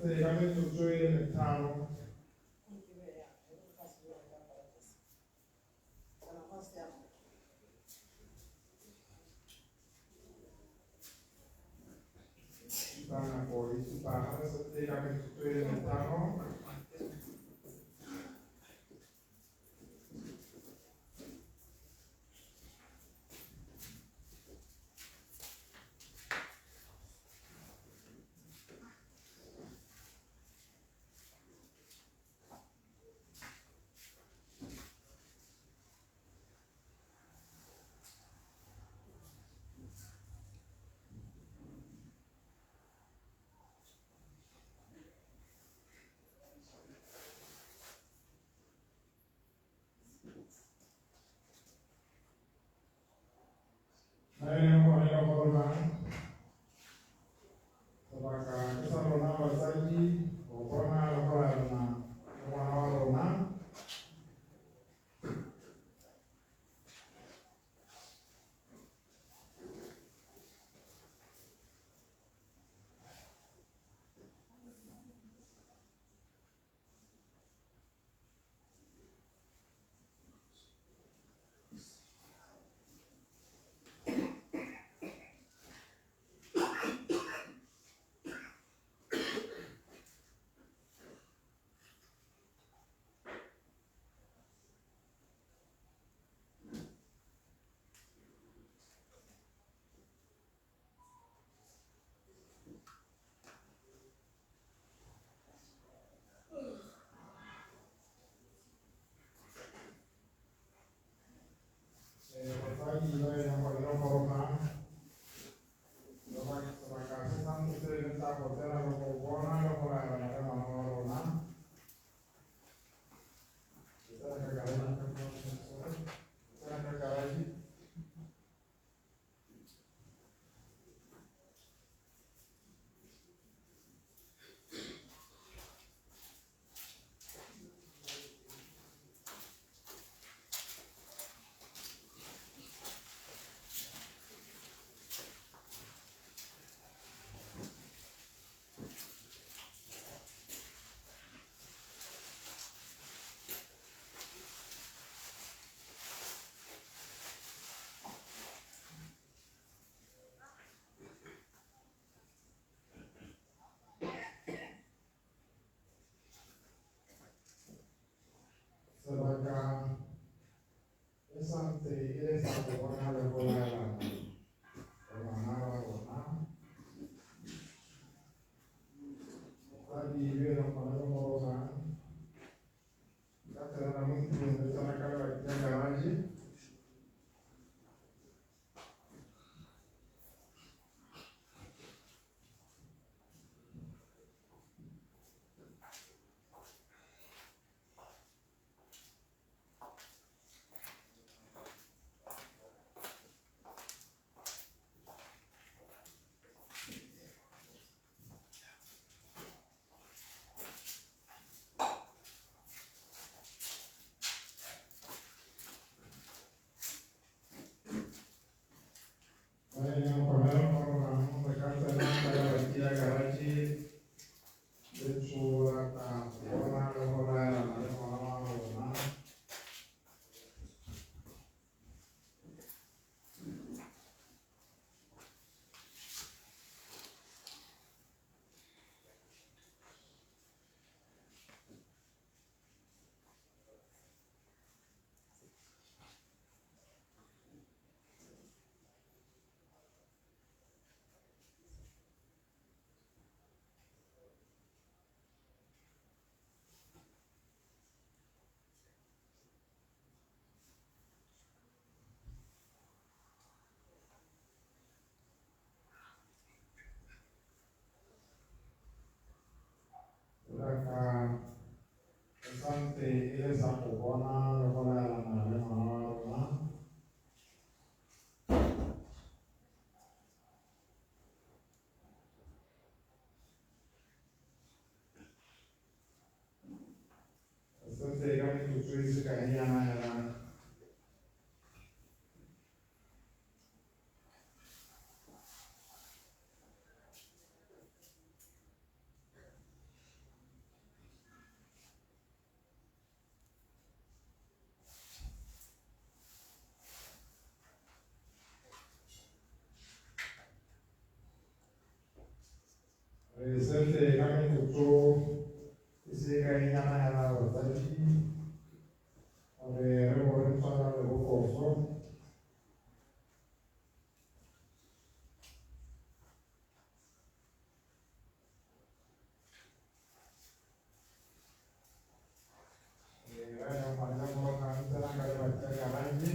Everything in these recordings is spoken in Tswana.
Santse ka metsotso e le metlhano. Supa nako e supa ga re santse ka metsotso e le metlhano. Ba e leng gone ka go rona sebaka ke sa rona batsadi go bona le go laelana le ngwana wa rona. Re setse ka metsotso e se kaenyana yana batsadi gore re bo re tswala lebokoso. Re ngwana mo rona tsenang ka lebati la garage.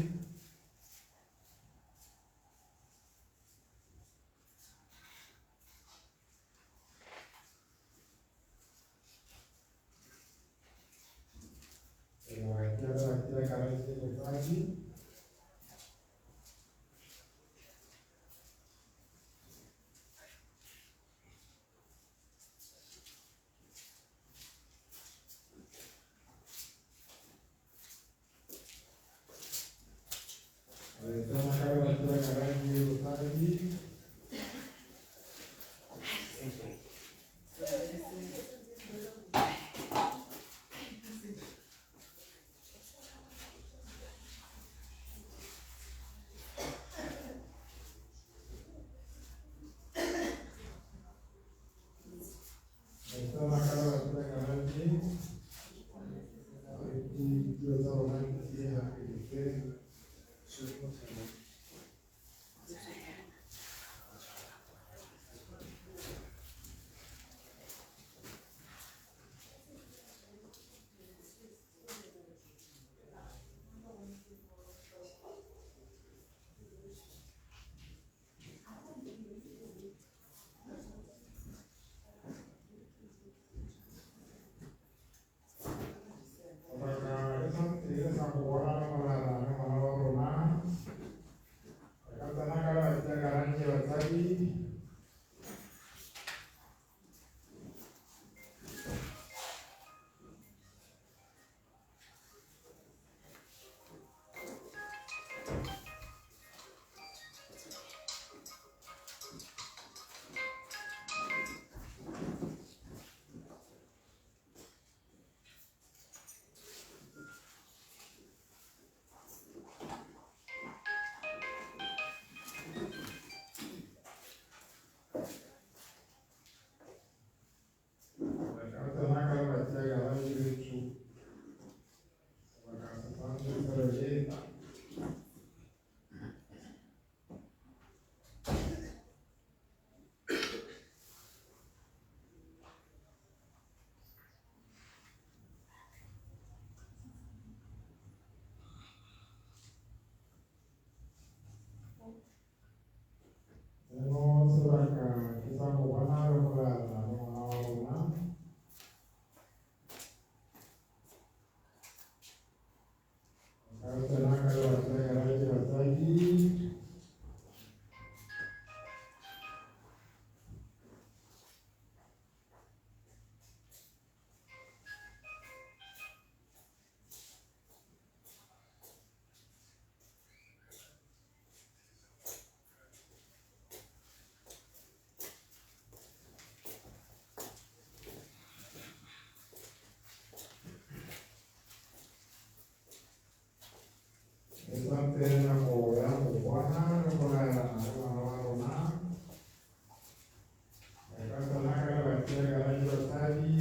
Lebati la garage batsadi. Re tsena ka lebati la garage batsadi. Re tsena ka lebati la garage. Dilo tsa rona di diega pele tse. Sebaka re santse re sa go bona morara le ngwana wa rona. Re ka tsena ka lebati la garage batsadi. Re ka tsena ka lebati la garage betsho. Sebaka se santse se re leta. Seno sebaka ke sa go bona le go laela le ngwana wa rona. Re ka tsena ka lebati la garage batsadi. E santse e le nako ya go bona le go laelana le ngwana wa rona. Re ka tsena ka lebati la garage batsadi.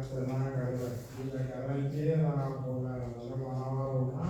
Tsena ka re ba dira kereke, ra bolelana le ngwana wa rona.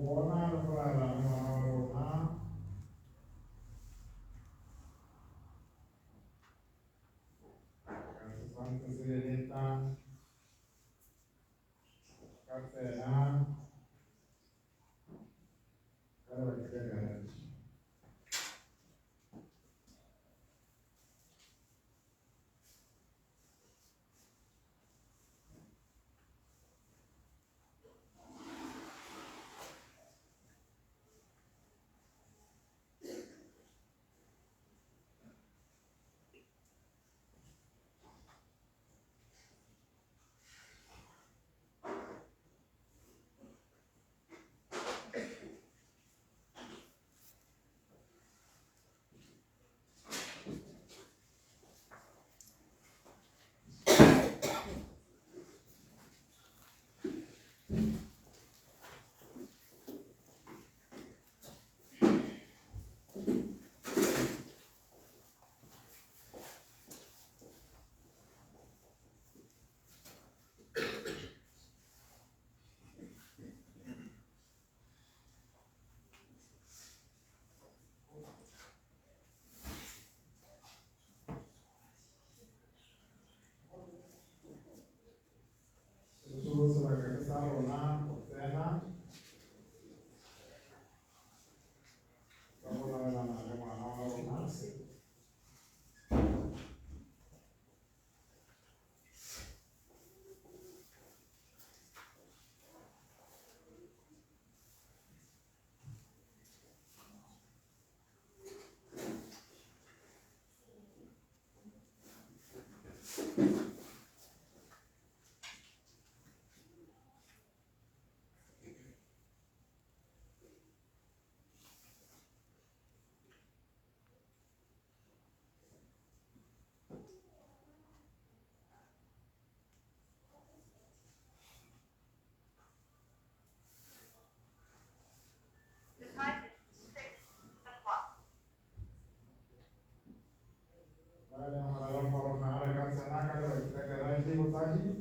bona le go laela le ngwana wa rona. Ka setshwantsho se le letla ka tsena ka lebaka la garage. Sebaka ke sa rona go tsena ka go laelana le ngwana wa rona. The time is 6 o'clock. Ba e leng gore le rona re ka tsena ka lebaka la garage, botsadi.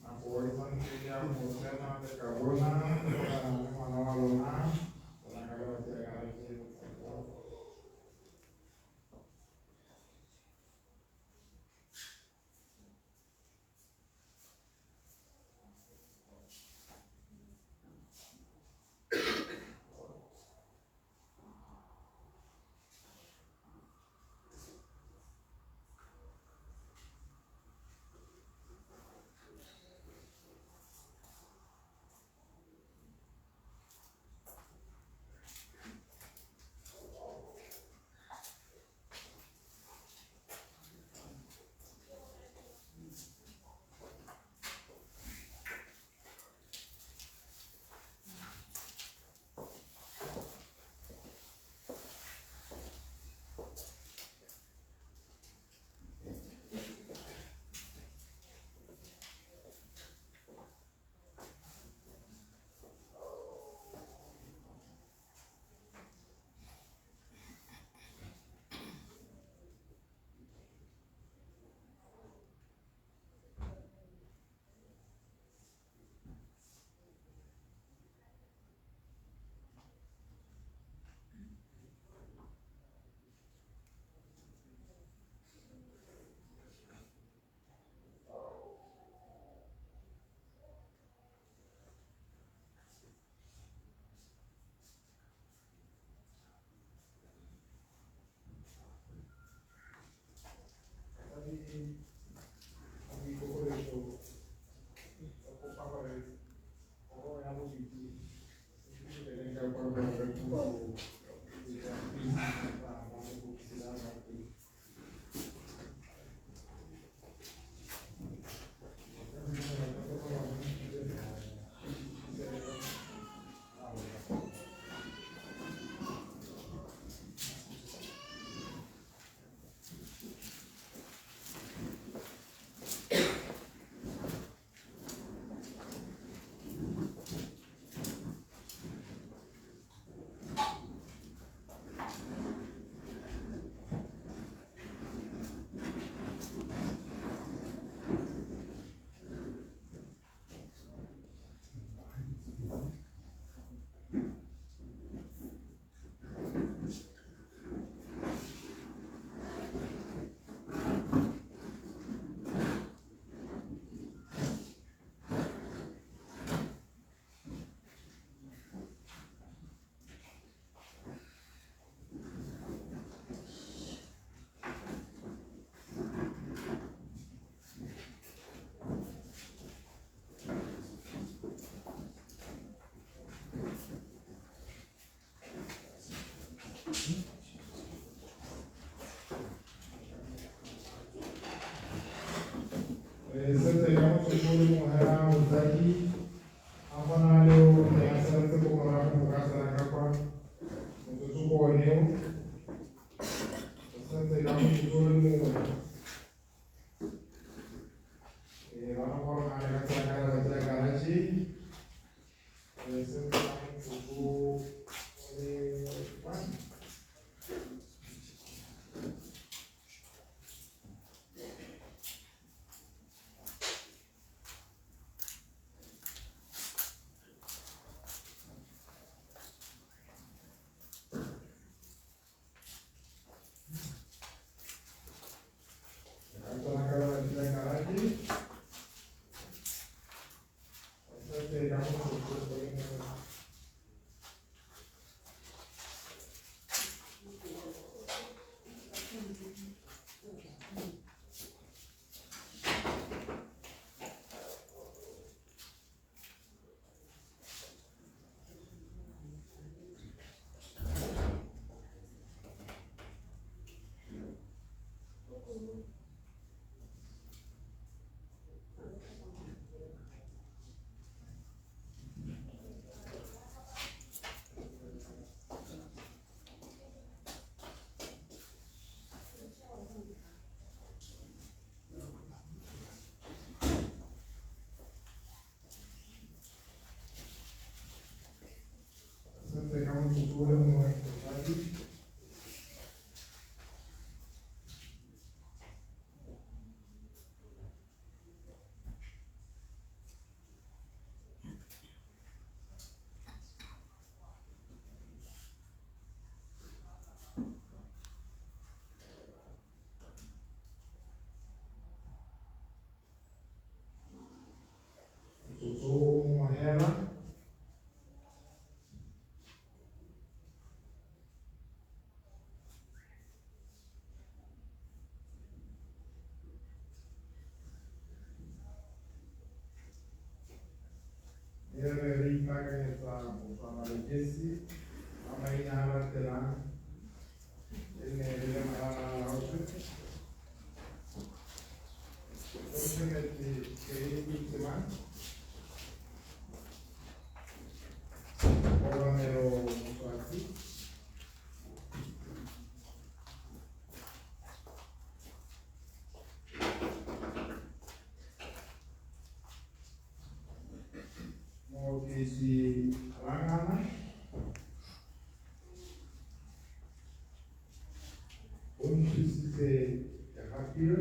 Nako e santse e ya go tsena le ka bona le go laelana le ngwana wa lona. Tsena ka lebaka la garage, botsadi. Sentse ka motsotso o le mongwe hela motsadi a gona le o ne a saletse ko morago go ka sala ka kwa motsotso ko one o sentse ka motsotso o le mongwe ba goroga le ka tsela ka letsatsi la garage sentse ka motsotso o le one. Re ipaakanyetsa go tswa malekesi a maina a latelang e ne e le malalaotswe Fortunately, Ke Kobamelo Moswati Mooketsi Rangana o nthusitse Kegapilwe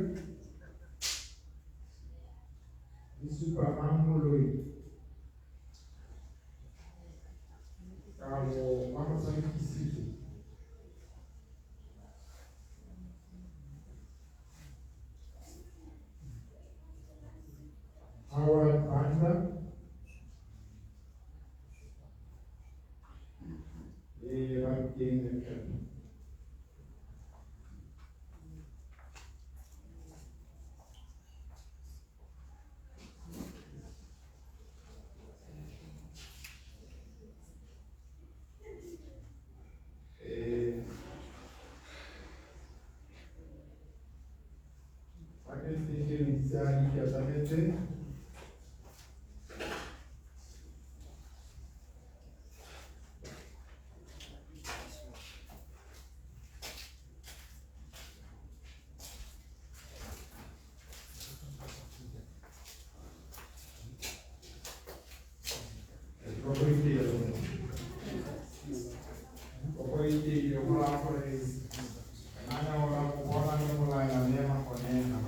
Disupamang Moloi Kabo Mamotshamekisitse Howard Banda le Baruteng Lekgetho. Tlhogo iteile. Tlhogo iteile go raya gore lenaneo la go bona le go laela le ema gone ena.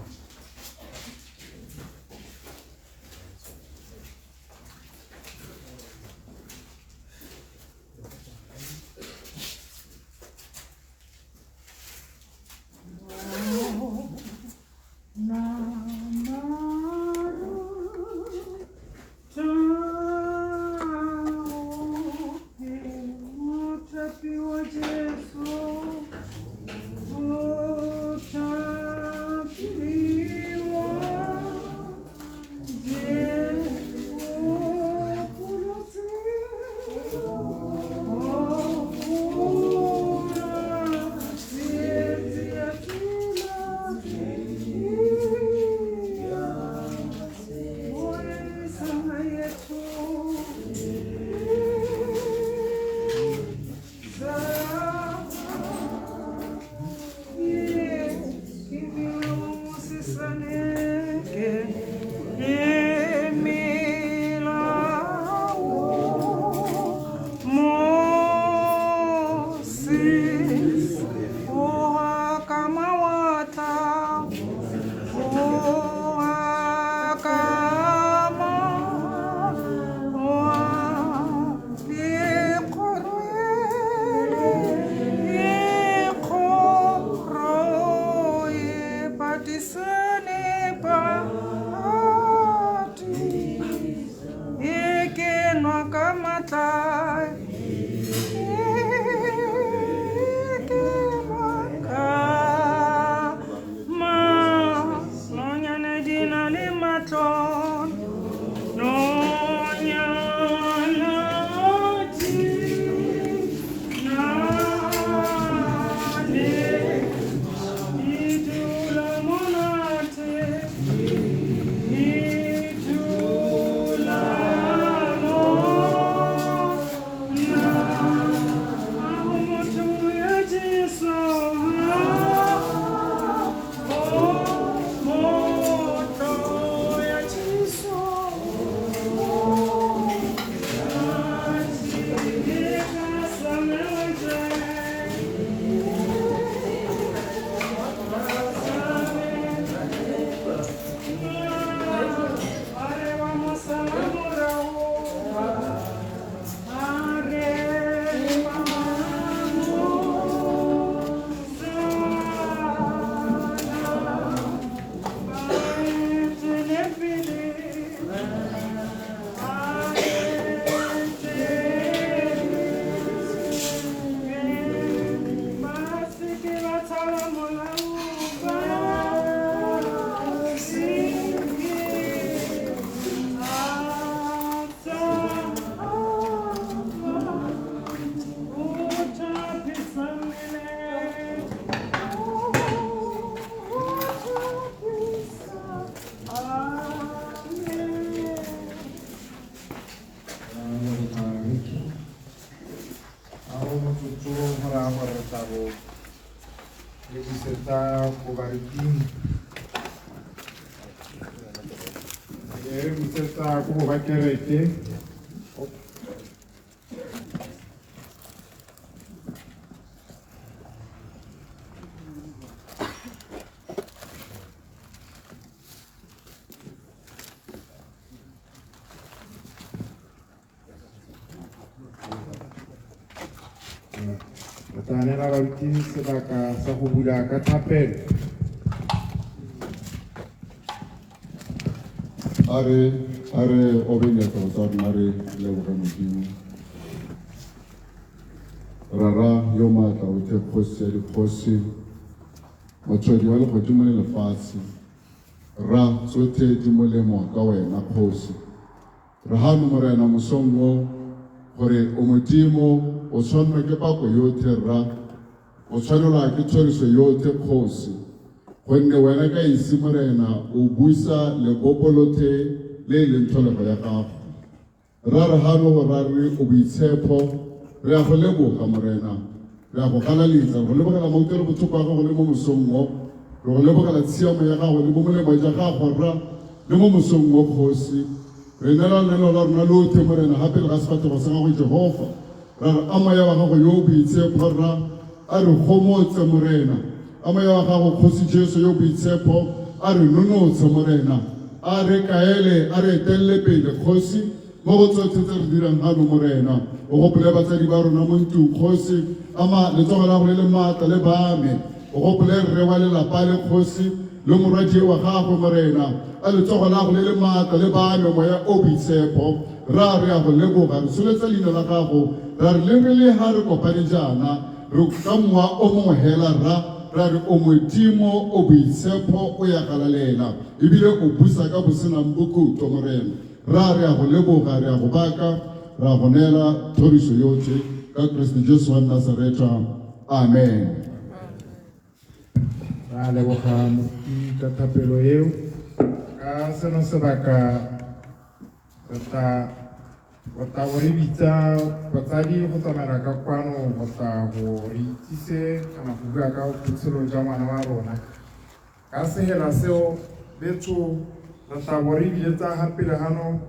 Re tla neela baruti sebaka sa go bula ka thapelo. A re obeng diatla tsa rona, re leboge Modimo Rara yo maatla otlhe, Kgosi ya dikgosi, Motswedi wa legodimo le lefatshe. Ra tsotlhe di molemo ka wena, Kgosi. Re gano, Morena, mosong o gore o Modimo, o tshwanelwa ke pako yotlhe. Rra, o tshwanelwa ke thoriso yotlhe, Kgosi, gonne wena ka isi, Morena, o busa lebopo lotlhe le e leng tlholego ya gago. Ra re gano go ra re o boitshepho. Re a go leboga, Morena, re a go galaletsa. Re go lebogela mautlwelo botlhoko a gago le mo mosong o. Re go lebogela tshiamo ya gago le mo molemo ja gago, Rra, le mo mosong o, Kgosi. Re neela leno la rona lotlhe, Morena, gape le ga sefatlhego sa gago, Jehofa. Ra re, a moya wa gago yo o boitshepo, Rra, a re gomotse, Morena. A moya wa gago, Kgosi Jesu yo o boitshepo, a re nonotshe, Morena. A re kaele, a re etelele pele, Kgosi, mo go tsotlhe tse re dirang gano, Morena. O gopole batsadi ba rona mo ntlong, Kgosi. Ama letsogo la go le le maatla le bame. O gopole rre wa lelapa le, Kgosi, le morwadie wa gagwe, Morena. A letsogo la go le le maatla le bame, Moya o Boitshepo. Rra, re a go leboga, re tsholetsa leina la gago, ra re le re le ha re kopane jaana, re ka mowa o mongwe hela, Rra, ra re o Modimo, o boitshepo, o ya galalela, ebile o busa ka bosenang bokhutlo, Morena. Rra, re a go leboga, re a go baka, ra go neela thoriso yotlhe ka Keresete Jesu wa Nasaretha. Amen. Ra leboga moruti ka thapelo eo. Ka seno sebaka re tla go tla go re bitsa batsadi go tsamaela ka kwano go tla go re itsise kana go bua ka botshelo jwa ngwana wa rona. Ka sehela seo betsho re tla bo re biletsa ga pele gano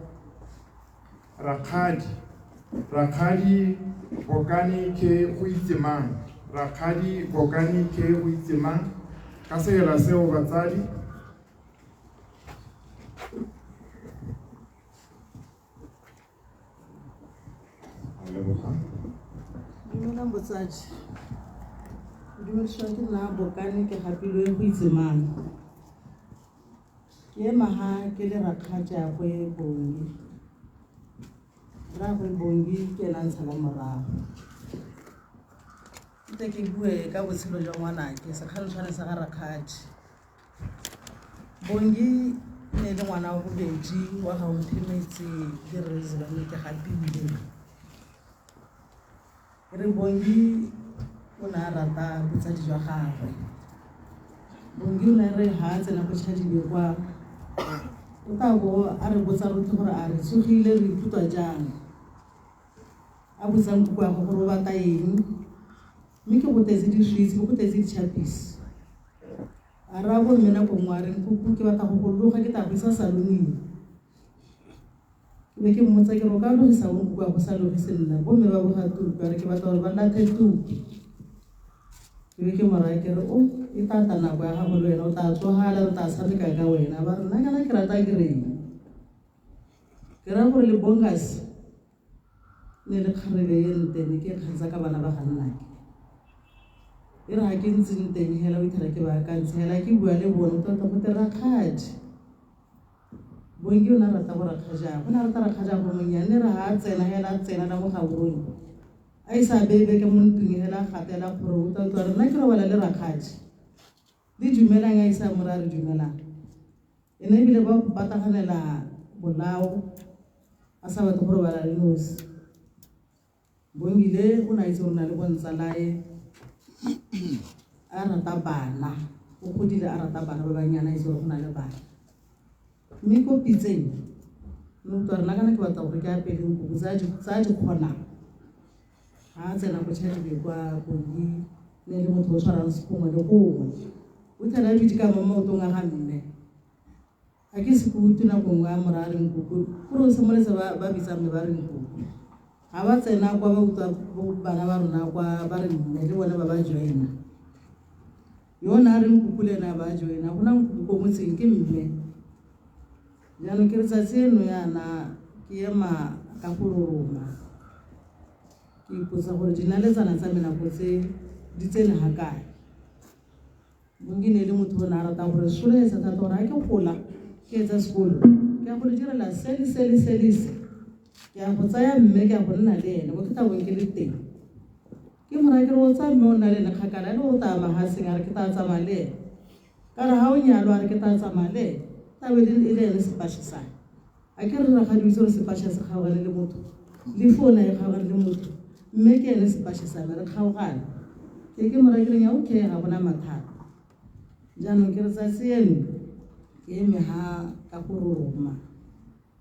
Rakgadi. Rakgadi Bokane ke go itse mang? Rakgadi Bokane ke go itse mang? Ka sehela seo batsadi. A leboga. Dumelang botsadi. Dumedisiwa ke nna Bokane ke gapilwe go itse mang. Ke ema ha ke le rakgatšagwe Bongi. Rraagwe Bongi ke ena a ntshala morago. Ke tle ke bue ka botshelo jwa ngwanake, sekgantshwane sa ga rakgadi. Bongi e ne e le ngwana wa bobedi wa ga Omphemetse le Rre Zibane ke gapile. Re Bongi o ne a rata botsadi jwa gagwe. Bongi o ne a re ha a tsena ko Chadibe kwa, o tla bo a re botsa rotlhe gore a re tsogile re ikutlwa jang. A botsa nkuku wa gagwe gore o batla eng, mme ke go tletse di-sweets, ke go tletse di-chappies. A raya bomme nako nngwe a re nkuku ke batla go go loga ke tla go isa saloning. Ke be ke mmotsa ke re o ka logisa bo nkuku a go sa logise nna bomme ba boga tuku a re ke batla gore ba lathe tuku. Ke be ke mo raya ke re o e tla tla nako ya gago le wena o tla tsogala re tla tshameka ka wena ba re nna kana ke rata green. Ke raya gore le bongas ne le kgarebe e nte ne ke kgantsha ka bana ba ga nnake. E re ga ke ntseng teng hela o ithela ke ba akantshe hela ke bua le bone tota go te rakgadi. Bongi o ne a rata go rakgajagwe, o ne a rata rakgajagwe monnyane re ga a tsena hela a tsena la mo gaborone a isa a bebe ka mo ntlong hela a gatela gore o tla utlwa re nna ke robala le rakgadi le dumelang a isa mo ra re dumelang ene ebile ba pataganela bolao a sa batle go robala le nosi. Bongile o ne a itse gore o na le bontsalae a rata bana, o godile a rata bana ba bannyane a itse gore go na le bana. Mme ko pitseng ne utlwa rena kana ke batla gore ke apele nkuku tsa di kgonang. Ga a tsena ko Chadibe kwa Bongi ne le motho o tshwarang gongwe le gongwe. O tlhela a dutse ka mo maotong a ga mme. Ga ke se ke utlwe nako nngwe a mo raya a re nkuku, kore o simolotse ba ba bitsa mme ba re nkuku. Ga ba tsena kwa ba utlwa bana ba rona kwa ba re mme le bone ba ba joina. Yo o ne a re nkuku le ene a ba joina, go na nkuku ko motseng ke mme. Jaanong ke re tsatsi eno yana ke ema ka go roroma, ke ipotsa gore dinaletsana tsa me nako tse di tsene ga kae. Bongi ne e le motho o ne a rata gore soloetsa thata gore ga ke gola ke etsa sekolo ke ya go le direla se le se le se le se, ke ya go tsaya mme ke ya go nna le ene mo ke tla bong ke le teng. Ke mo raya ke re o tsaya mme o nna le ene kgakala e le gore o tla mahatsheng a re ke tla tsamaya le ene, ka re ga o nyalwa a re ke tla tsamaya le ene, tla be e le ene sepatšhe sa me. A ke re rakgadi o itse gore sepatšhe se kgaogane le motho, le phone e kgaogane le motho, mme ke ene sepatšhe sa me re kgaogane. Ke ke mo raya ke reng okay ga gona mathata. Jaanong ke re tsatsi eno ke eme ha ka go roroma.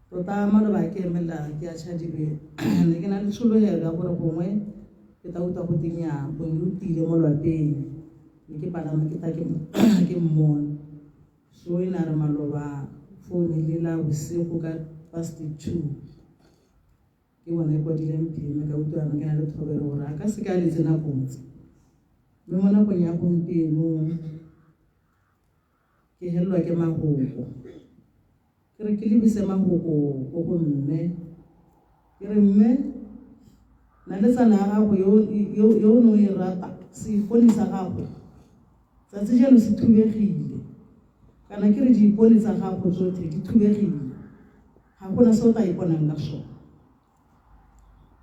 Tota maloba ke emelela ke ya Chadibe ne ke na le tshologelo ya gore gongwe ke tla utlwa go teng ya Bongi o tiile mo lwapeng, ne ke palama ke tla ke mmona. So e ne a re maloba phone e lela bosigo ka past 2 ke bona e kwadileng pheme ka utlwa ke na le thobelo gore a ka se ka letse nakong tse mme mo nakong ya gompieno ke helelwa ke mahoko ke re ke lebise mahoko ko go mme ke re mme na le tsala ya gago yo o ne o e rata seipone sa gago tsatsi jalo se thubegile kana ke re diipone tsa gago tsotlhe di thubegile ga gona se o tla iponang ka sone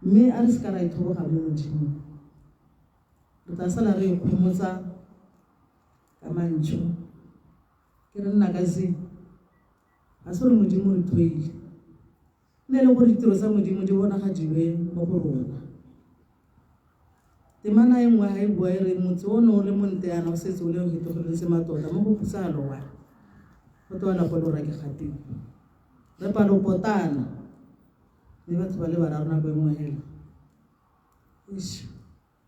mme a re se ka ra ithoboga mo modimong re tla sala re ikgomotsa ka mantšho ke re nna ka se ga se gore modimo re thoile ne le gore ditiro tsa modimo di bonagadiwe mo go rona temana e nngwe ga e bua e re motse o ne o le monteana o setse o le o fetogileng sematota mo go khutsalo wa go toala go le ora ke gateng re palopotana mme batho ba le bararo nako e nngwe hela ish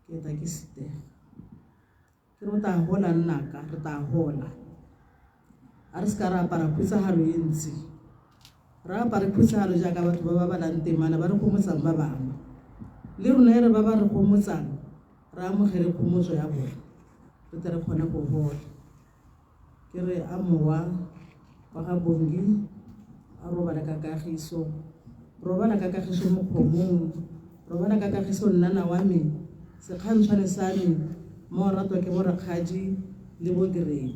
ke eta ke sitega ke re o tla gola nnaka re tla gola a re se ka re apara khutsahalo e ntsi re apare khutsahalo jaaka batho ba ba balang temana ba re gomotsang ba bangwe le rona e re ba ba re gomotsang re amogele kgomotso ya bone re tle re kgone go gola ke re a mowa wa ga bongi a robala ka kagiso robala ka kagiso mo kgomong robala ka kagiso nnana wa me sekgantshwane sa me mo o ratwa ke borakgadi le bokereng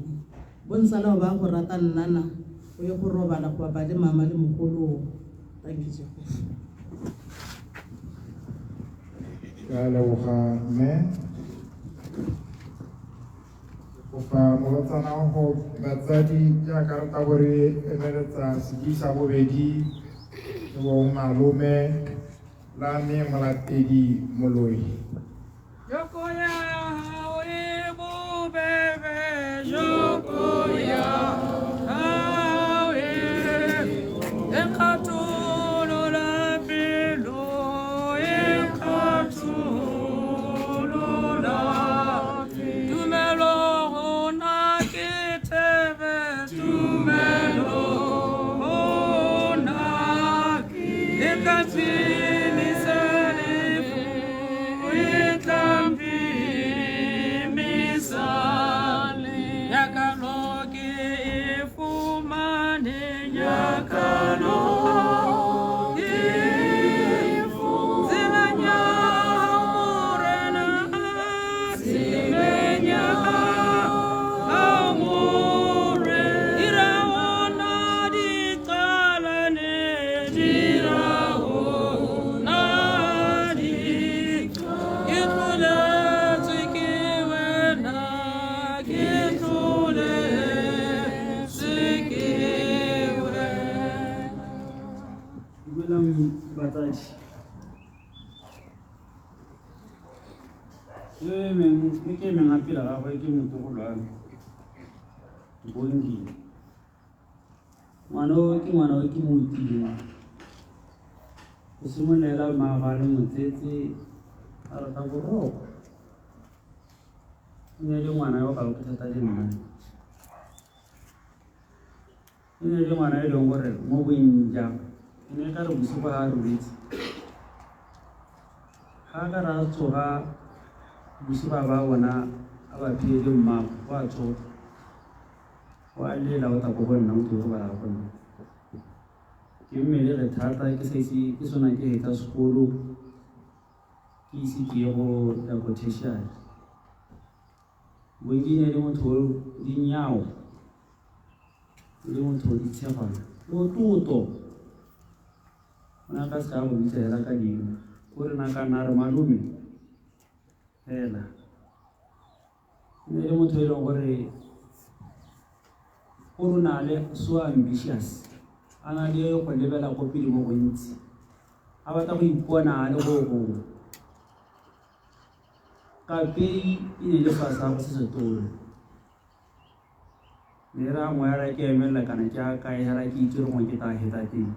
bontsala ba go rata nnana o ye go robala go bapa le mama le mogoloo thank you Jehovah. Ke a leboga mme kopa molotsana go batsadi jaaka re tla bo re emeletsa sedui sa bobedi le bo malome la me molatedi moloi. Joko ya hao e bobebe, joko ya hao e e kgatholola pelo, e kgatholola. Tumelo ho na ke thebe, tumelo ho na e tla phemisa lefu, e tla mphemisa. Nyakalo ke e fumane, nyakalo ke tseleng ya hao Morena, tseleng ya hao Morena. Dira ona diqalane, dira ona di ke tloletswe ke wena, ke tloletswe ke wena. Dumelang batsadi. Yo e meng e ke emeng a pele gagwe ke motlogolo wa me Bongi. Ngwana o ke ngwana o ke mo utileng. Go simolola mmaagwe a le motsetse a rata boroko. E ne e le ngwana yo gaufi thata le nna. E ne e le ngwana e leng gore mo bonja e ne e ka re bosigo ga a robetse. Ga a ka ra tsoga bosigo a ba bona a ba phile le mmaagwe o a tsoga. O a lela o tla ko go nna o tlile go robala go nna. Ke mmelege thata ke sa ise ke sona ke hetsa sekolo ke ise ke ye go ya ko tertiary. Bongi e ne e le motho o dinyao, e le motho o ditshegwana, o tlotlo. O ne a ka se ka go bitsa hela ka leina, o re na ka nna a re malome fela. E ne e le motho e leng gore o re o na le so ambitious, a na le go lebela ko pele mo gontsi, a batla go ipona a le go gongwe. Kapei e ne e le fa sa go se setolo. Ne ra ngwe ra ke emelela kana ke a kae hela ke itse gore gongwe ke tla hetsa teng.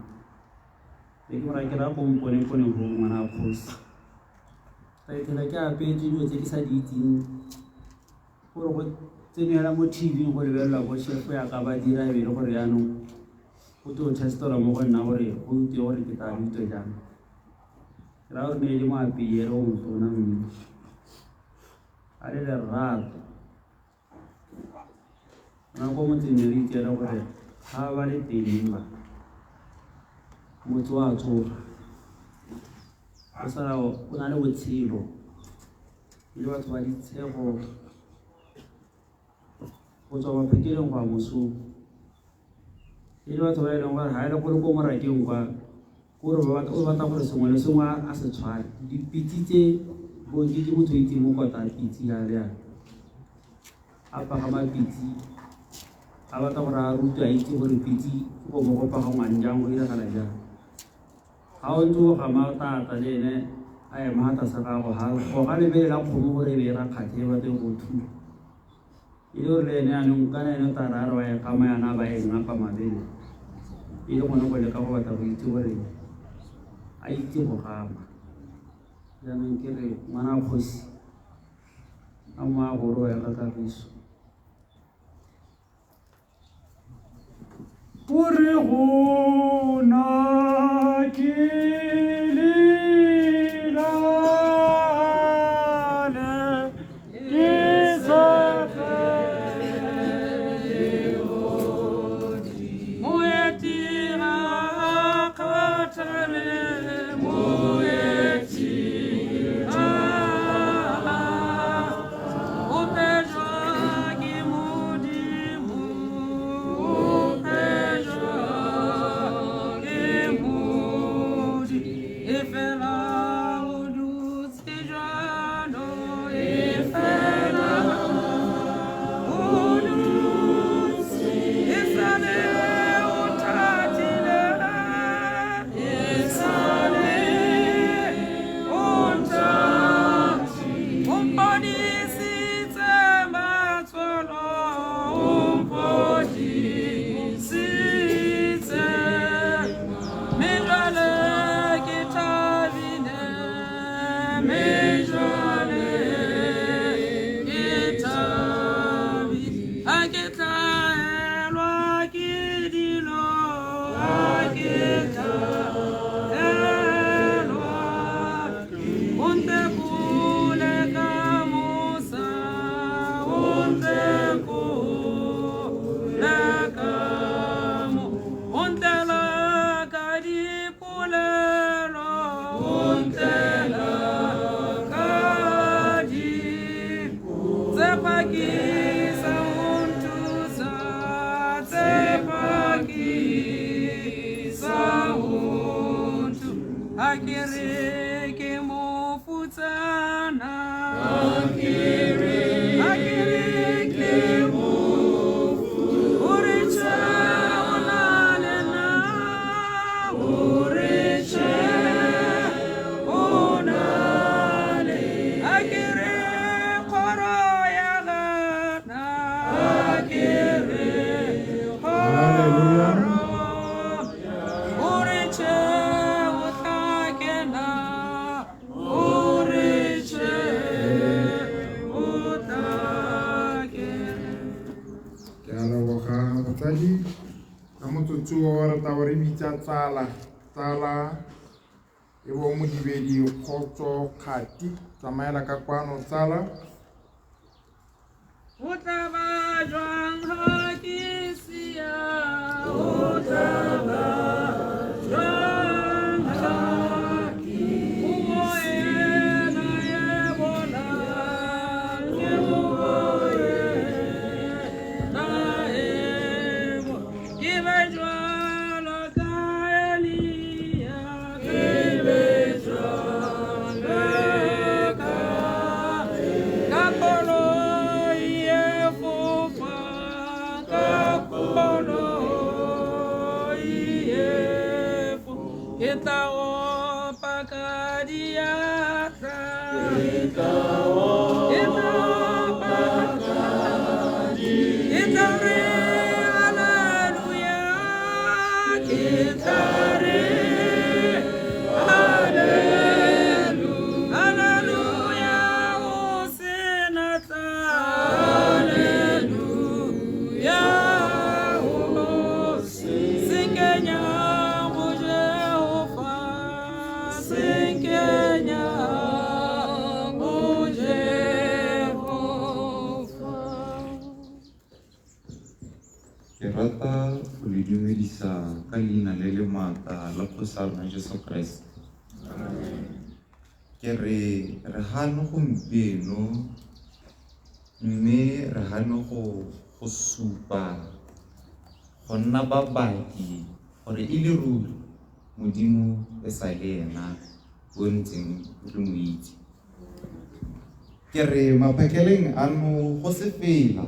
Be ke mora ke ra ko mpone pone go ngwana wa kgosi. Ka ithela ke apetse dilo tse ke sa di itseng gore go tsenela mo TV go lebelelwa bo chef ya ka ba dira e be e le gore jaanong Go tlo testela mo go nna gore go utlwe gore ke tla di utlwe jang. Ke raya gore ne e le moapeere o motona mme a le lerato. Rona ko motseng ne re itse gore ga ba le teng ba motse wa tsoga, o sala o na le botshelo, e le batho ba ditshego go tswa maphekeleng go ya mosong, e le batho ba e leng gore ga e le gore ko morakeng kwa kore o batla gore sengwe le sengwe a se tshware. Dipitse tse bonke ke motho o itseng mo kota pitse ya le yana, a pagama pitse a batla gore a rutwe a itse gore pitse ke go mo go pagangwang jang, go diragala jang. Ga o ntse o gama tata le ene a ema tlase gago, ga goga lebele la kgomo gore e be e rakgathe e batle go thula, e le gore le ene yanong kana ene o tla raya re wa e gama yana ba e ngapa mabele, e le gone go leka go batla go itse gore a itse go gama. Jaanong ke re ngwana kgosi a mo a goroga ka kagiso. O re go na ke lelale ke tshepe moeti ga a kgathale, moeti ga o pejwa ke Modimo, o pejwa ke Modimo. E fela o dutse jalo, e fela o dutse, e sale o thatile, e sale o nthatile, o mpodisitse matswalo, o mpodisitse, mme jwale ke thabile, mme jwale ke thabile. Ha ke tlaelwa ke dilo, ha ke tlaelwa, o ntekole ka mosa, o ntekole ka o ntlela ka dipolelo, o ntlela ka tse pakisa o nthusa, tse pakisa o nthusa. Ha ke re ke mofutsana, ha ke re ke o re tjhe o na le nna, o re tjhe o na le. Ha ke re kgoro ya gana, ha ke re Hallelujah. kgoro, o re tjhe o tla kena, o re tjhe o tla kena. Ke a leboga batsadi ka motsotso o re tla bo re bitsa tsala, tsala e bo Modibedi Kgotso Kgati, tsamaela ka kwano tsala. Ho tla ba jwang ha ke siya, ho tla ba jwang ha ke ena e bonang, ke ena e ke be jwalo ka Elia, ke be jwalo ka koloi e fofang, ka koloi e fofang. Ke tla opa ka diatla, ke tla opa ke tla re haleluya, ke tla re haleluya, haleluya, o sena tla, haleluya, o se. dumedisa ka leina le le maatla la kgosi ya rona Jesu Kreste. Ke re re gano gompieno mme re gano go supa go nna babaki gore e le ruri Modimo e sa le ena o ntseng re mo itse. Ke re maphakeleng ano go se fela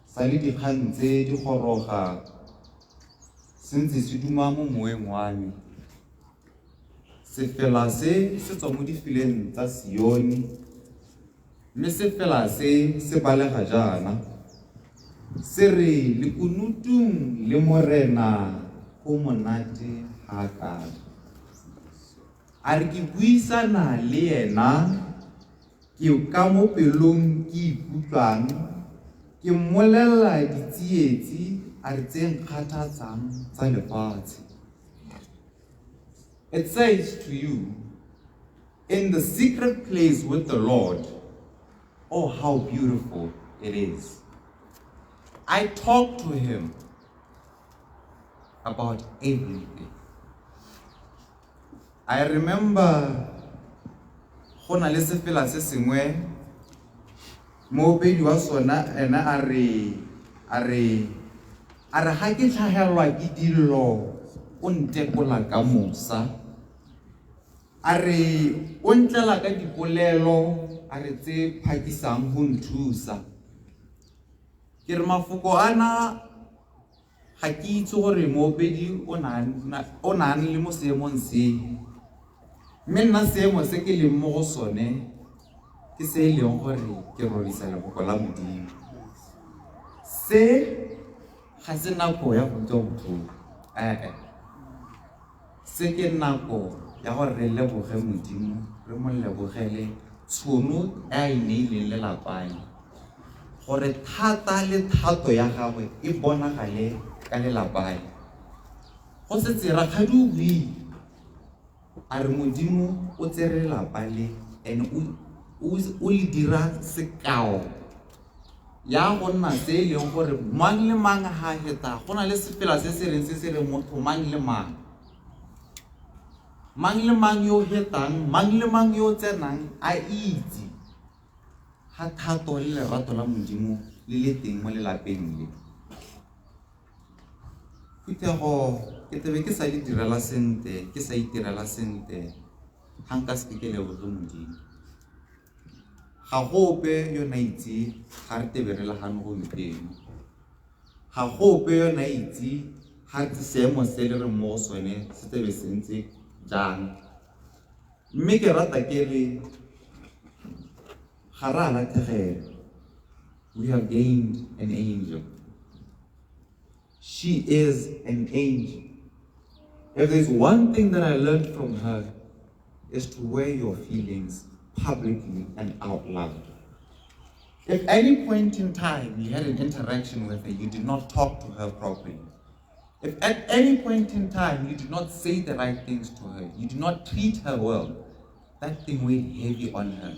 sa le dikgang tse di goroga se ntse se duma mo moweng wa me. Sefela se se tswa mo difileng tsa Sione, mme sefela se se balega jaana, se re lekunutung le Morena go monate ga kana. A re ke buisana le ena, ke ka mo pelong ke ikutlwang, ke mmolelela ditsietsi a re tse nkgathatsang tsa lefatshe. It says to you, in the secret place with the Lord, oh, how beautiful it is. I talk to him about everything. I remember go na le sefela se sengwe moopedi wa sona ena a re ga ke tlhagelwa ke dilo o ntekola ka mosa, a re o ntlela ka dipolelo, a re tse phakisang go nthusa. Ke re mafoko ana ga ke itse gore moopedi o na le mo seemong se, mme nna seemo se ke leng mo go sone ke se e leng gore ke rorisa lefoko la Modimo. Se ga se nako ya go utlwa botlhoko, se ke nako ya gore re leboge Modimo, re mo lebogele tshono e a e neileng lelapane, gore thata le thato ya gagwe e bonagale ka lelapane. Go setse rakgadi o buile a re Modimo o tsere lelapa le and o le dira sekao ya go nna se e leng gore mang le mang ga a feta go na le sefela se se reng se se reng motho mang le mang, mang le mang yo o fetang, mang le mang yo o tsenang a itse ga thato le lerato la Modimo le le teng mo lelapeng le. Phuthego ke tebe ke sa le direla sentle, ke sa itirela sentle ga nka se ke leboge Modimo. Ga go ope yo na itse ga re tebe re le gano gompieno, ga go ope yo na itse ga re seemo se le re mo go sone se tebe se ntse jang. Mme ke rata ke re ga re a latlhegelwa. We have gained an angel. She is an angel. If there's one thing that I learned from her, is to wear your feelings publicly and out loud. If any point in time you had an interaction with her, you did not talk to her properly. If at any point in time you did not say the right things to her, you did not treat her well, that thing weighed heavy on her.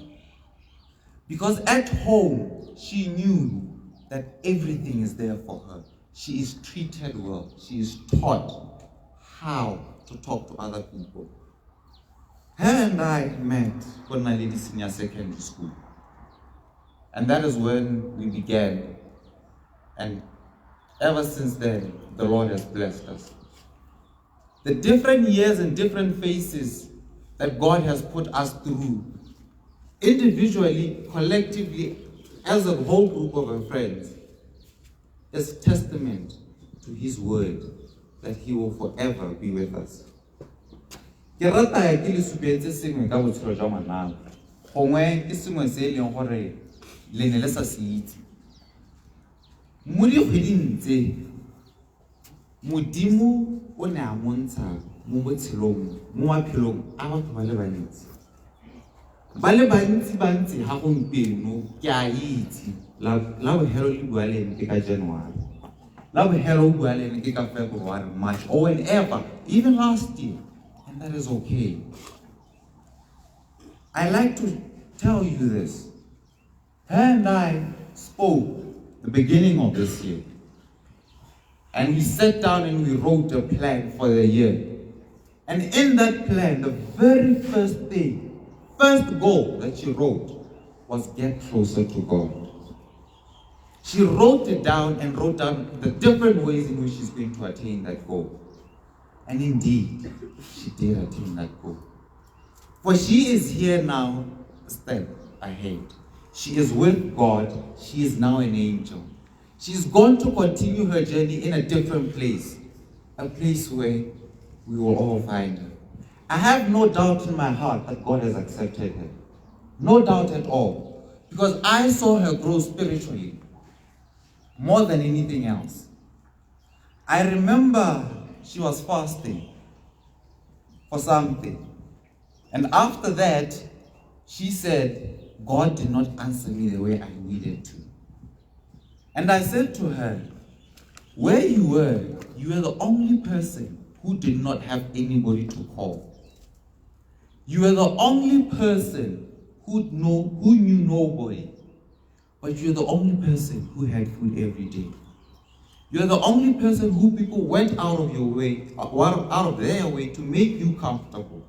Because at home, she knew that everything is there for her. She is treated well. She is taught how to talk to other people. Her and I met when I led senior secondary school. And that is when we began. And ever since then, the Lord has blessed us. The different years and different phases that God has put us through, individually, collectively, as a whole group of our friends, is testament to his word that he will forever be with us. Ke rata ke le supetse sengwe ka botshelo jwa ngwanaka, gongwe ke sengwe se e leng gore le ne le sa se itse. Mo dikgweding tse, Modimo o ne a montsha mo botshelong, mo maphelong a batho ba le bantsi. Ba le bantsi bantsi ga gompieno ke a itse la bogelo le bua le ene ke ka January, la bogelo o bua le ene ke ka February, March, or whenever, even last year, and that is okay. I like to tell you this. Her and I spoke the beginning of this year. And we sat down and we wrote a plan for the year. And in that plan, the very first thing, first goal that she wrote was get closer to God. She wrote it down and wrote down the different ways in which she's going to attain that goal. And indeed, she did attain that goal. For she is here now, a step ahead. She is with God. She is now an angel. She's going to continue her journey in a different place, a place where we will all find her. I have no doubt in my heart that God has accepted her. No doubt at all. Because I saw her grow spiritually more than anything else. I remember she was fasting for something. And after that, she said, God did not answer me the way I needed to. And I said to her, where you were the only person who did not have anybody to call. You were the only person who knew nobody. But you're the only person who had food every day. You're the only person who people went out of your way, out of their way to make you comfortable.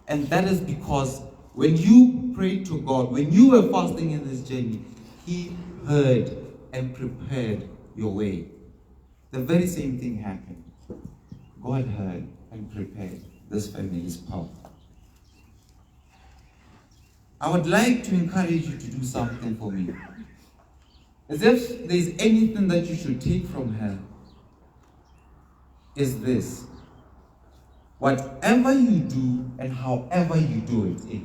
And that is because when you prayed to God, when you were fasting in this journey, He heard and prepared your way. The very same thing happened. God heard and prepared this family's path. I would like to encourage you to do something for me. As if there's anything that you should take from her, is this. Whatever you do and however you do it,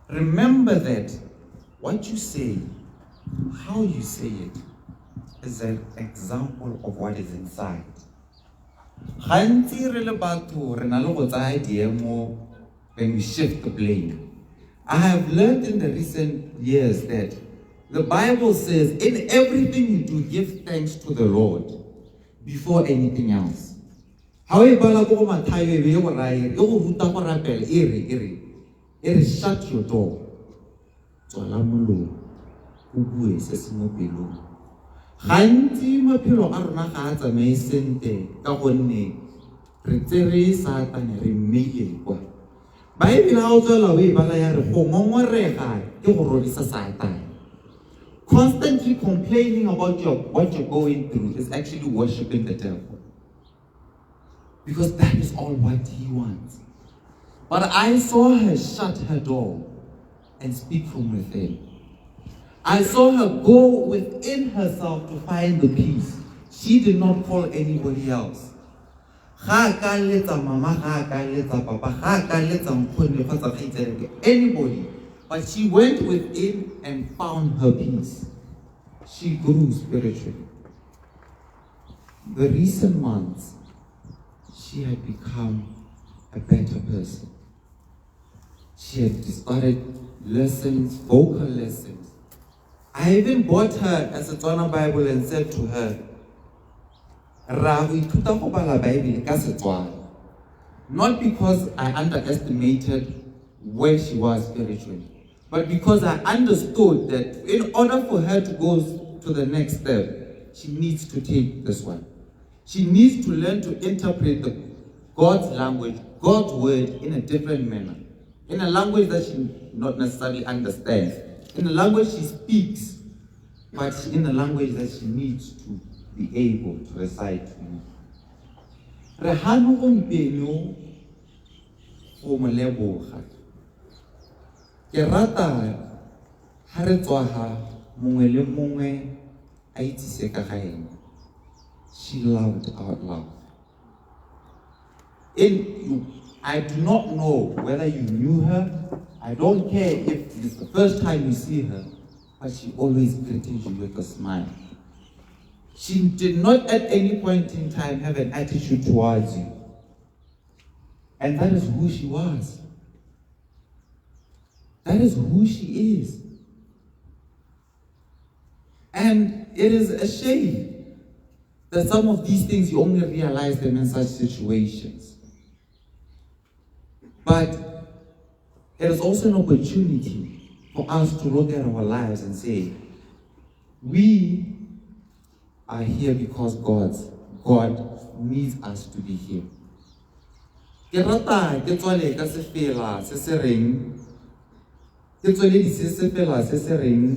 remember that what you say, how you say it, is an example of what is inside. Gantsi re le batho re na le go tsaya diemo and we shift the blame. I have learned in the recent years that the Bible says in everything you do, give thanks to the Lord before anything else. Ha o e bala ko go Mathaio e be e go raya e re, e go ruta go rapela, e re, e re, e re, shut your door. Tswala molomo, o bue se se mo pelong. Gantsi maphelo a rona ga a tsamaye sentle ka gonne re tsere Satane re mmeile kwa. Baebele ha o tswela o e bala ya re go ngongorega ke go rorisa Satane. Constantly complaining about what you're going through is actually worshiping the devil. Because that is all what he wants. But I saw her shut her door and speak from within. I saw her go within herself to find the peace. She did not call anybody else. Ga a ka letsa mama, ga a ka letsa papa, ga a ka letsa nkgonne kgotsa kgaitsadiake, anybody. But she went within and found her peace. She grew spiritually. The recent months, she had become a better person. She had started lessons, vocal lessons. I even bought her a Setswana Bible and said to her, Ra go ithuta go bala Bible ka Setswana. Not because I underestimated where she was spiritually, but because I understood that in order for her to go to the next step, she needs to take this one. She needs to learn to interpret the God's language, God's word in a different manner, in a language that she not necessarily understands, in a language she speaks, but in a language that she needs to be able to recite to you. Re hano gompieno go mo leboga. Ke rata ha re tswa ha mongwe le mongwe a itsise ka ga ene. She loved out loud. I do not know whether you knew her. I don't care if it's the first time you see her, but she always greeted you with a smile. She did not at any point in time have an attitude towards you. And that is who she was. That is who she is. And it is a shame that some of these things you only realize them in such situations. But it is also an opportunity for us to look at our lives and say, we are here because God needs us to be here. Ke rata ke tswale ka sefela se se reng, ke tsweledise sefela se se reng,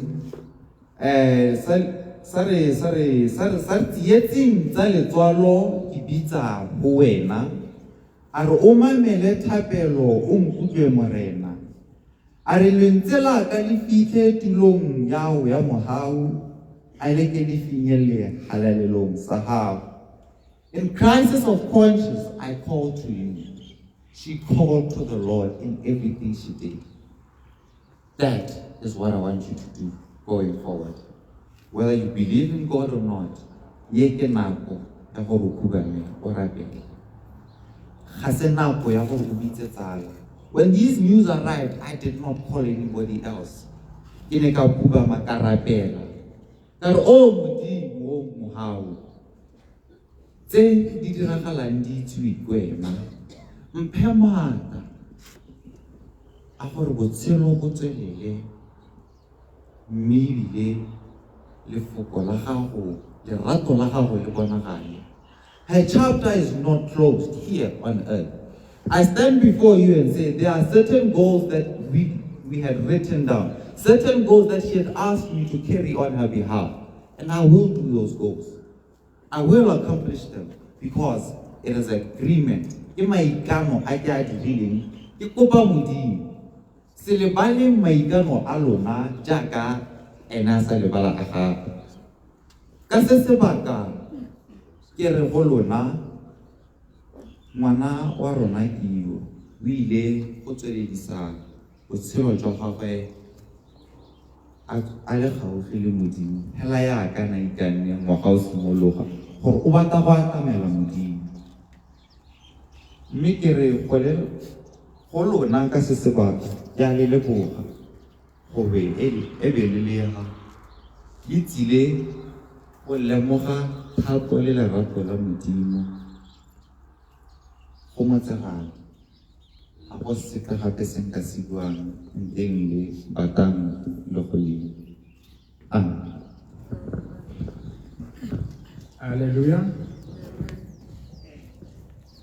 sa sa re sa re sa re sa re tsietsing tsa letswalo ke bitsa ho wena, a re o mamele thapelo o nkutlwe Morena, a re lentswe la ka le fitlhe tulong ya hao ya mohau, a le ke le finyelle halalelong sa hao. In crisis of conscience, I call to you. She called to the Lord in everything she did. That is what I want you to do going forward. Whether you believe in God or not, ye ke nako ya gore o khubame o rapele. Ga se nako ya gore o bitse tsala. When these news arrived, I did not call anybody else. Ke ne ka khubama ka rapela. Ka re, O Modimo, o mohau, tse di diragalang di itsiwe ke wena. Mphe maatla a gore botshelo bo tswelele, mme ebile lefoko la gago, lerato la gago le bonagale. Her chapter is not closed here on earth. I stand before you and say there are certain goals that we had written down, certain goals that she had asked me to carry on her behalf, and I will do those goals. I will accomplish them because it is agreement. Ke maikano a ke a dirileng, ke kopa Modimo. Se lebaleng maikano a lona jaaka ena a sa lebala a gagwe. Ka se sebaka ke re go lona, ngwana wa rona ke yo, o ile go tsweledisa botshelo jwa gagwe a le gaufi le Modimo. Hela yaka na ikanne ngwaga o simologa gore o batla go atamela Modimo. Mme ke re go lona ka se sebaka, ke a le leboga gore e be le lega le tsile go lemoga thato le lerato la Modimo go motsegale. Ga go sepe gape se nka se buang ntleng le batang le go lema. Amen. Hallelujah.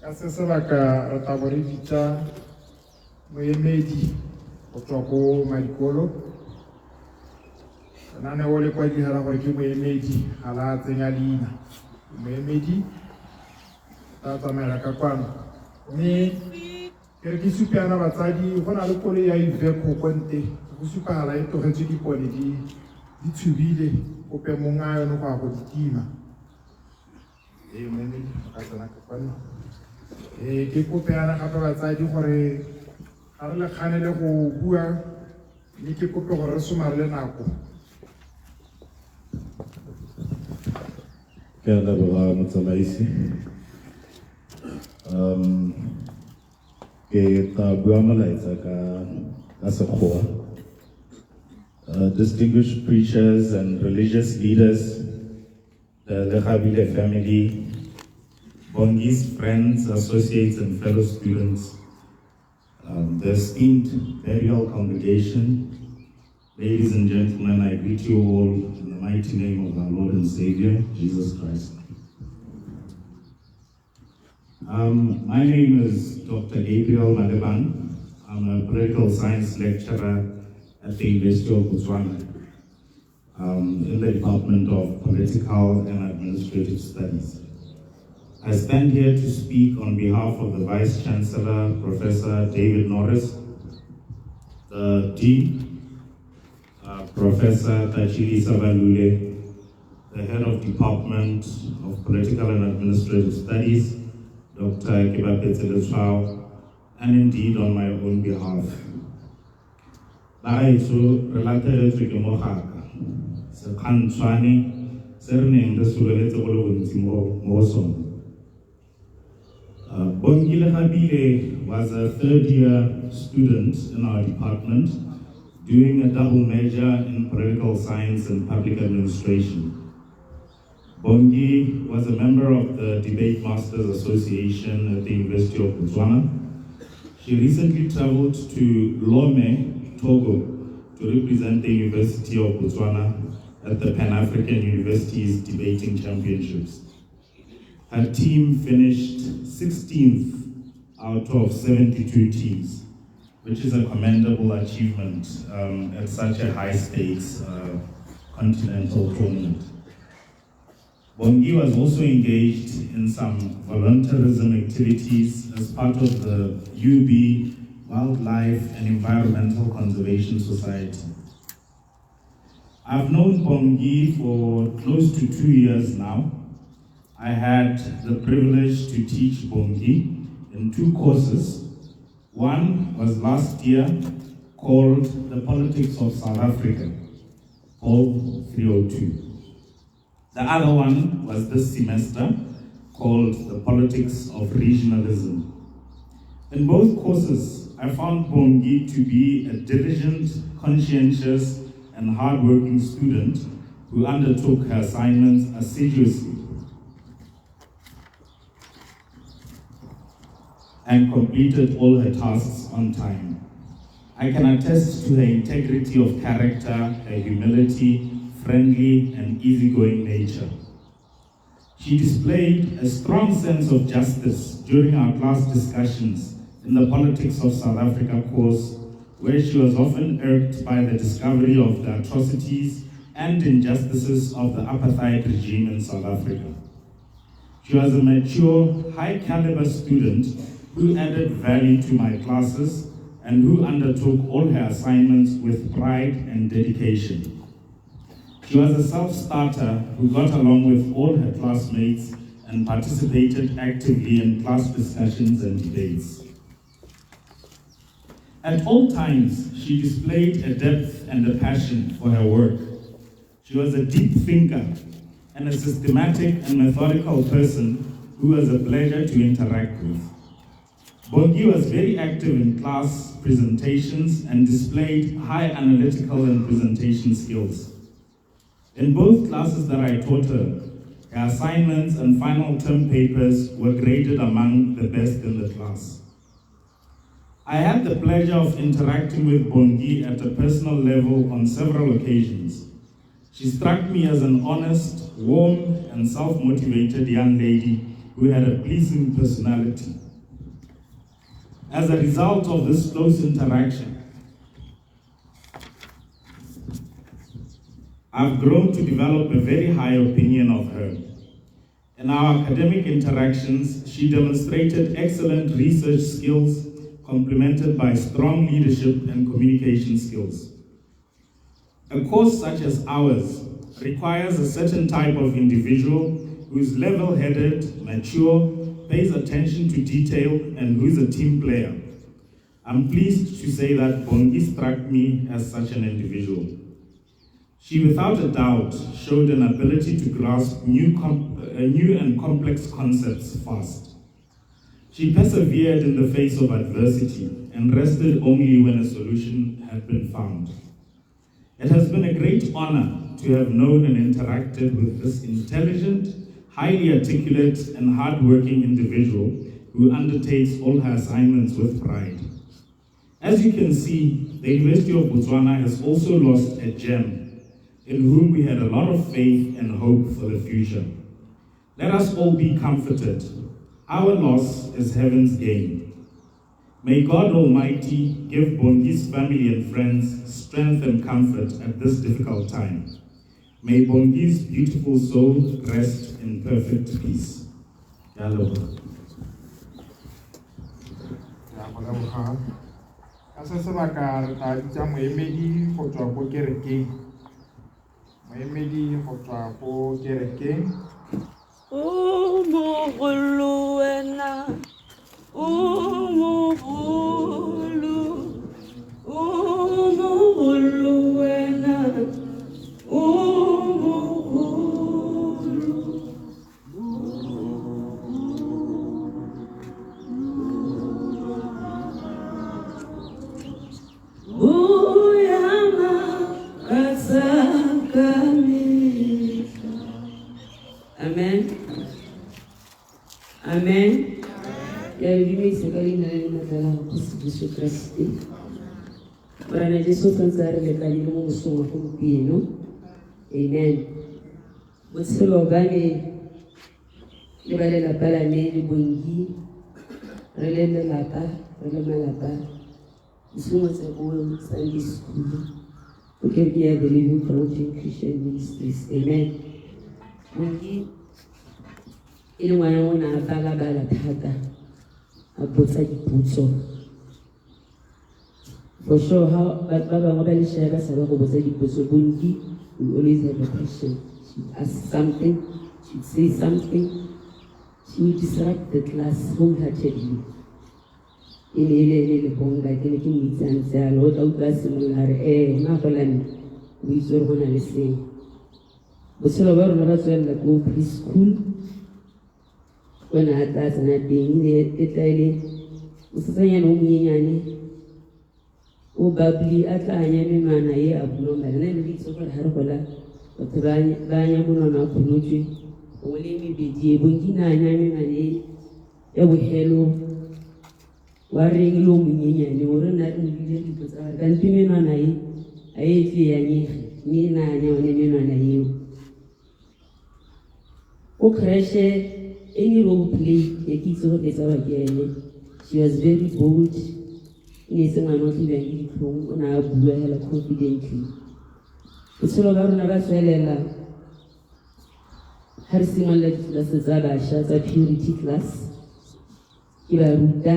Ka se sebaka re tla bo re bitsa moemedi go tswa ko Madikolo. Lenaneo le kwadisa gore ke moemedi, ga la tsenya leina. Moemedi tla tsamaela ka kwano. Mme ke re ke supe yana batsadi, go na le koloi ya Iveco ko nte, go supagala e tlogetswe dipone di tshubile, kope mong a yone go ya go di tima. Ee, moemedi o ka tsena ka kwano. Ee, ke kope yana gape batsadi gore ga re le kganele go bua, mme ke kope gore re somarele nako. Ke a leboga motsamaisi. Ke tla bua molaetsa ka Sekgowa. Distinguished preachers and religious leaders, the Legabile family, Bongi's friends, associates, and fellow students, the esteemed burial congregation, ladies and gentlemen, I greet you all in the mighty name of our Lord and Savior, Jesus Christ. My name is Dr. Gabriel Malebang. I'm a political science lecturer at the University of Botswana, in the Department of Political and Administrative Studies. I stand here to speak on behalf of the Vice Chancellor, Professor David Norris, the Dean, Professor Tachili Sabalule, the Head of Department of Political and Administrative Studies, Dr. Kebapetse Letshwao, and indeed on my own behalf. Bagaetsho, re latlhegetswe ke mogaka, sekgantshwane se re neng re sololetse go le gontsi mo go sone. Bongi Legabile was a third-year student in our department, doing a double major in political science and public administration. Bongi was a member of the Debate Masters Association at the University of Botswana. She recently traveled to Lomé, Togo, to represent the University of Botswana at the Pan-African Universities Debating Championships. Her team finished 16th out of 72 teams, which is a commendable achievement at such a high stakes continental tournament. Bongi was also engaged in some volunteerism activities as part of the UB Wildlife and Environmental Conservation Society. I've known Bongi for close to 2 years now. I had the privilege to teach Bongi in 2 courses. One was last year called The Politics of South Africa, called 302. The other one was this semester called The Politics of Regionalism. In both courses, I found Bongi to be a diligent, conscientious, and hardworking student who undertook her assignments assiduously and completed all her tasks on time. I can attest to her integrity of character, her humility, friendly, and easygoing nature. She displayed a strong sense of justice during our class discussions in the Politics of South Africa course, where she was often irked by the discovery of the atrocities and injustices of the apartheid regime in South Africa. She was a mature, high-caliber student who added value to my classes and who undertook all her assignments with pride and dedication. She was a self-starter who got along with all her classmates and participated actively in class discussions and debates. At all times, she displayed a depth and a passion for her work. She was a deep thinker and a systematic and methodical person who was a pleasure to interact with. Bongi was very active in class presentations and displayed high analytical and presentation skills. In both classes that I taught her, her assignments and final term papers were graded among the best in the class. I had the pleasure of interacting with Bongi at a personal level on several occasions. She struck me as an honest, warm, and self-motivated young lady who had a pleasing personality. As a result of this close interaction, I've grown to develop a very high opinion of her. In our academic interactions, she demonstrated excellent research skills, complemented by strong leadership and communication skills. A course such as ours requires a certain type of individual who is level-headed, mature, pays attention to detail, and who is a team player. I'm pleased to say that Bongi struck me as such an individual. She, without a doubt, showed an ability to grasp new and complex concepts fast. She persevered in the face of adversity and rested only when a solution had been found. It has been a great honor to have known and interacted with this intelligent, highly articulate, and hardworking individual who undertakes all her assignments with pride. As you can see, the University of Botswana has also lost a gem in whom we had a lot of faith and hope for the future. Let us all be comforted. Our loss is heaven's gain. May God Almighty give Bongi's family and friends strength and comfort at this difficult time. May Bongi's beautiful soul rest in perfect peace. Ka se sebaka re tla bitsa moemedi go tswa ko kerekeng. Moemedi go tswa ko kerekeng. O mogolo wena, o mogolo, o mogolo wena, o mogolo. Uyama katsakamisa. Amen. Amen. Ya le dumedisa ka leina le le maatla la Kgosi Jesu Kriste. Morena Jesu o santse a re lekane le mo mosong wa gompieno. Amen. Botshelo ba me le ba lelapa la me le Bongi, re le lelapa, re le malapa, ke simolotse ko Sunday school, ko kerekeng ya The Living Fountain Christian Ministries. Amen. Bongi e le ngwana o ne a bala-bala thata, a botsa dipotso. For sure, how ba bangwe ba leshaya ba sa ba go botsa dipotso, Bongi will always have a question. She would ask something, she would say something, she would disrupt the class wholeheartedly. E ne e le ene Lebonga, ke ne ke mo itse a ntse yalo, o tla utlwa a simolola a re, ee, mmagolane, o itse gore go na le sengwe. Botshelo ba rona ba tswelela ko preschool, o ne a tla tsena teng, e ne e tla e le mosetsanyana o monyenyane, o bubbly, a tla anya menwana e abnormal. Nna ne ke itse gore ga re gola batho ba anya monwana wa kgonotswe gongwe le mebedi e, Bongi ne a anya menwana e ya bogelo wa reng le o monyenyane, o re nna re mo bile re ipotsa gore kante menwana e a e tle e anyege, mme e ne a anya one menwana eo. Ko creche, any role play e ke itse gore e tsewa ke ene. She was very bold, e ne e se ngwana o tlhobiwang ke ditlhong, o ne a bua hela confidently. Botshelo ba rona ba tswelela ga re simolola ditlelase tsa bašwa tsa purity class, ke ba ruta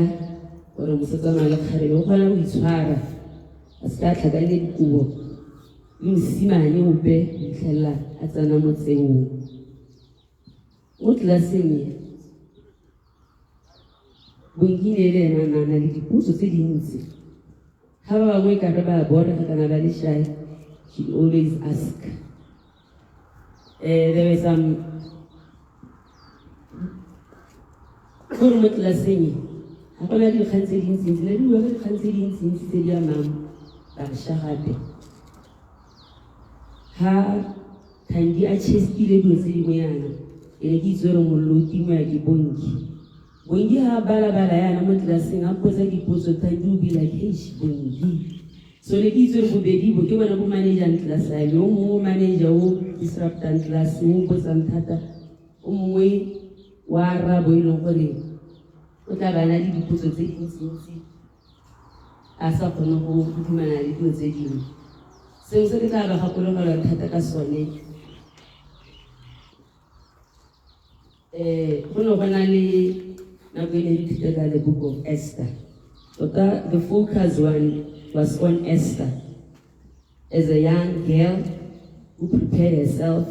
gore mosetsana wa lekgarebe o kgona go itshwara, a se ka a tlhakanya dikobo le mosimane ope go fitlhelela a tsena mo tseong. Mo tlelaseng e, Bongi ne e le ena a ne a na le dipotso tse dintsi. Ga ba bangwe ka re ba borega kana ba le shy, she'd always ask. There were some gore mo tlelaseng e ga gona dikgang tse dintsintsi, ne di bua ka dikgang tse dintsintsi tse di amang bašwa gape. Ha Thandi a chestile dilo tse dingwe yana, ke ne ke itse gore mollo o tingwa ke Bongi. Bongi ha a bala-bala yana mo tlelaseng a mpotsa dipotso, Thandi o be like, heish Bongi. So ne ke itse gore bobedi bo ke bone bo manageang class ya me, o mongwe o manager o disruptang class, o botsang thata, o mongwe wa arabo e leng gore o tla ba na le dipotso tse dintsintsi a sa kgone go dumana le dilo tse dingwe. Sengwe se ke tla ba gakologelwa thata ka sone, go ne go na le nako e ne re ithuta ka the book of Esther. Tota the focus one was on Esther as a young girl who prepared herself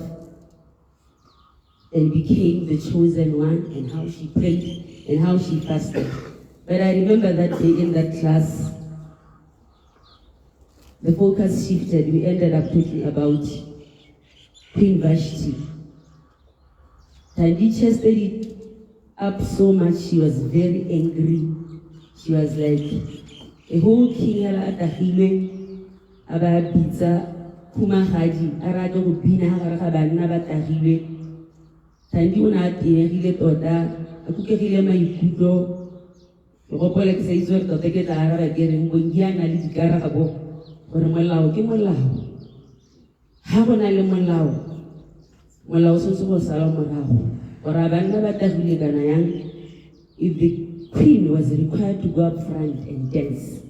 and became the chosen one, and how she prayed and how she fasted. But I remember that day in that class, the focus shifted. We ended up talking about Queen Vashti. Thandi chested it up so much, she was very angry. She was like, a whole king a tagilwe, a ba bitsa khumagadi, a rata go bina ha gare ga banna ba tagilwe. Thandi o ne a tenegile tota, a kukegile maikutlo. Ke gopola ke sa itse gore tota ke tla araba ke reng, Bongi a na le dikarabo gore molao ke molao. Ha go na le molao, molao o tshwanetse go sala morago gore a banna ba tagile kana yang. If the queen was required to go up front and dance,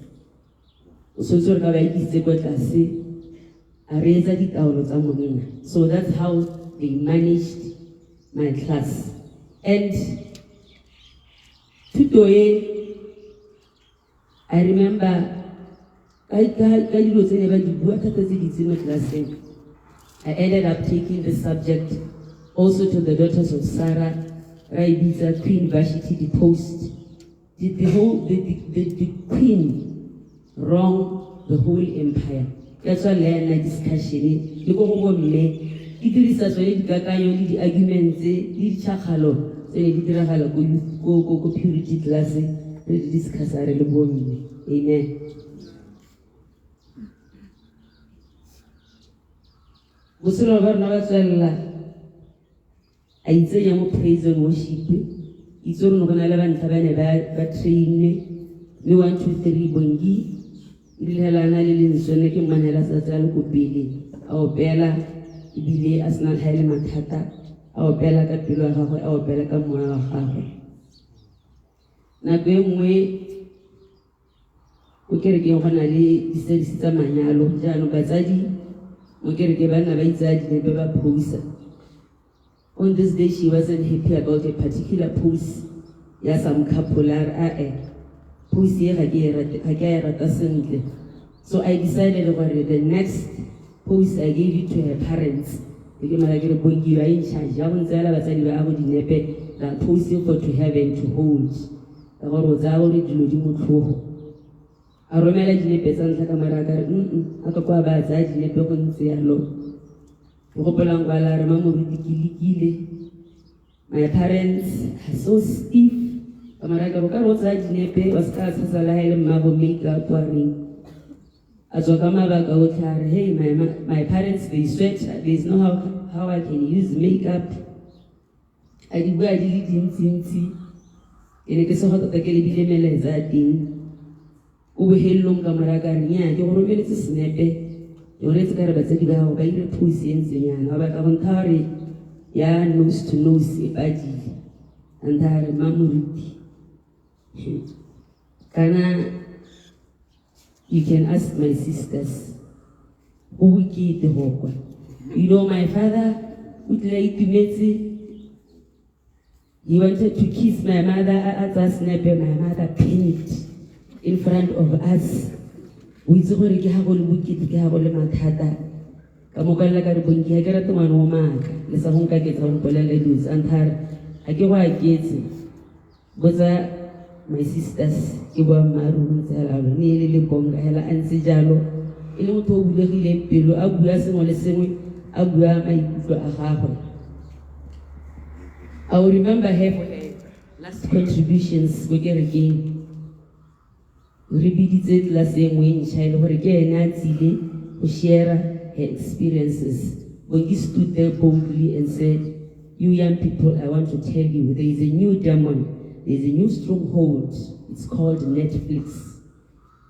o tshwanetse gore ka ba ikisitse kwa tlase a reetsa ditaolo tsa monna. So that's how they managed my class. And thuto e, I remember ka dilo tse ne ba di bua thata tse di itse mo classeng. I ended up taking the subject also to the daughters of Sarah, ra e bitsa Queen Vashti deposed. Did the queen wrong the whole empire? Ka tswa le ena discussion le ko go bomme, ke dirisa tsone dikakanyo le di-arguments le ditšhakgalo tse ne di diragala ko purity class, re di discussa re le bomme. Amen. Botshelo ba rona ba tswelela, a itsenya mo praise and worship, itse gore go na le ba ntlha ba ne ba trainwe, mme 1 2 3 Bongi e rile hela a na le lentswe, nne ke mmanela sa tsaya le ko pele a opela. ebile a sena le ga e le mathata a opela ka pelo ya gagwe a opela ka moya wa gagwe. Nako e nngwe ko kerekeng go na le di-service tsa manyalo jaanong batsadi mo kerekeng ba nna ba itsaya dinepe ba posa. On this day she wasn't happy about a particular post ya some couple a re ae post e ga ke e rate ga ke a e rata sentle. So I decided gore the next post I gave it to her parents. E ke mara ke re Bongi you are in charge ya go ntseela batsadi ba gago dinepe they are posting for to have and to hold ka gore o tsaya gore dilo di motlhogo. A romela dinepe tsa ntlha ka mara ka re a ka kwa ba tsaya dinepe go ntse yalo. Ke gopolang kwa la re mamoruti ke lekile my parents are so stiff ka mara ka re o ka re o tsaya dinepe wa se ka tshasa le ha e le mmago makeup wa reng. A tswa ka mabaka otlhe a re hey my parents they sweat there is no how I can use makeup. A di bua di le dintsintsi ke ne ke sego tota ke lebile melaetsa ya teng. Ko bohelelong ka mora ka re nnyaa ke go romeletse senepe ke go reetse ka re batsadi ba gago ba ire pose e ntseng yana ba batla go ntha gore ya nose to nose e padile. A ntha a re mamoruti kana you can ask my sisters go bokete go kwa. You know my father o tlile a itumetse. He wanted to kiss my mother a tsaya senepe my mother panicked in front of us. O itse gore ke ga go le bokete ke ga go le mathata. Ka mo kwalela ka re Bonki ga ke rate ngwana o maaka le sa go nkaketsa go mpolelela dilo tse. A ntha a re ga ke go aketse botsa my sisters ke boammaaruri ntse hela jalo. Ne e le lebonga hela a ntse jalo e le motho o bulegileng pelo a bua sengwe le sengwe a bua maikutlo a gagwe. I will remember her for her last contributions ko kerekeng. Re biditse class e nngwe e ntšha e le gore ke ene a tsile go share her experiences. Bongi stood there boldly and said, you young people, I want to tell you, there is a new demon, there is a new stronghold. It's called Netflix.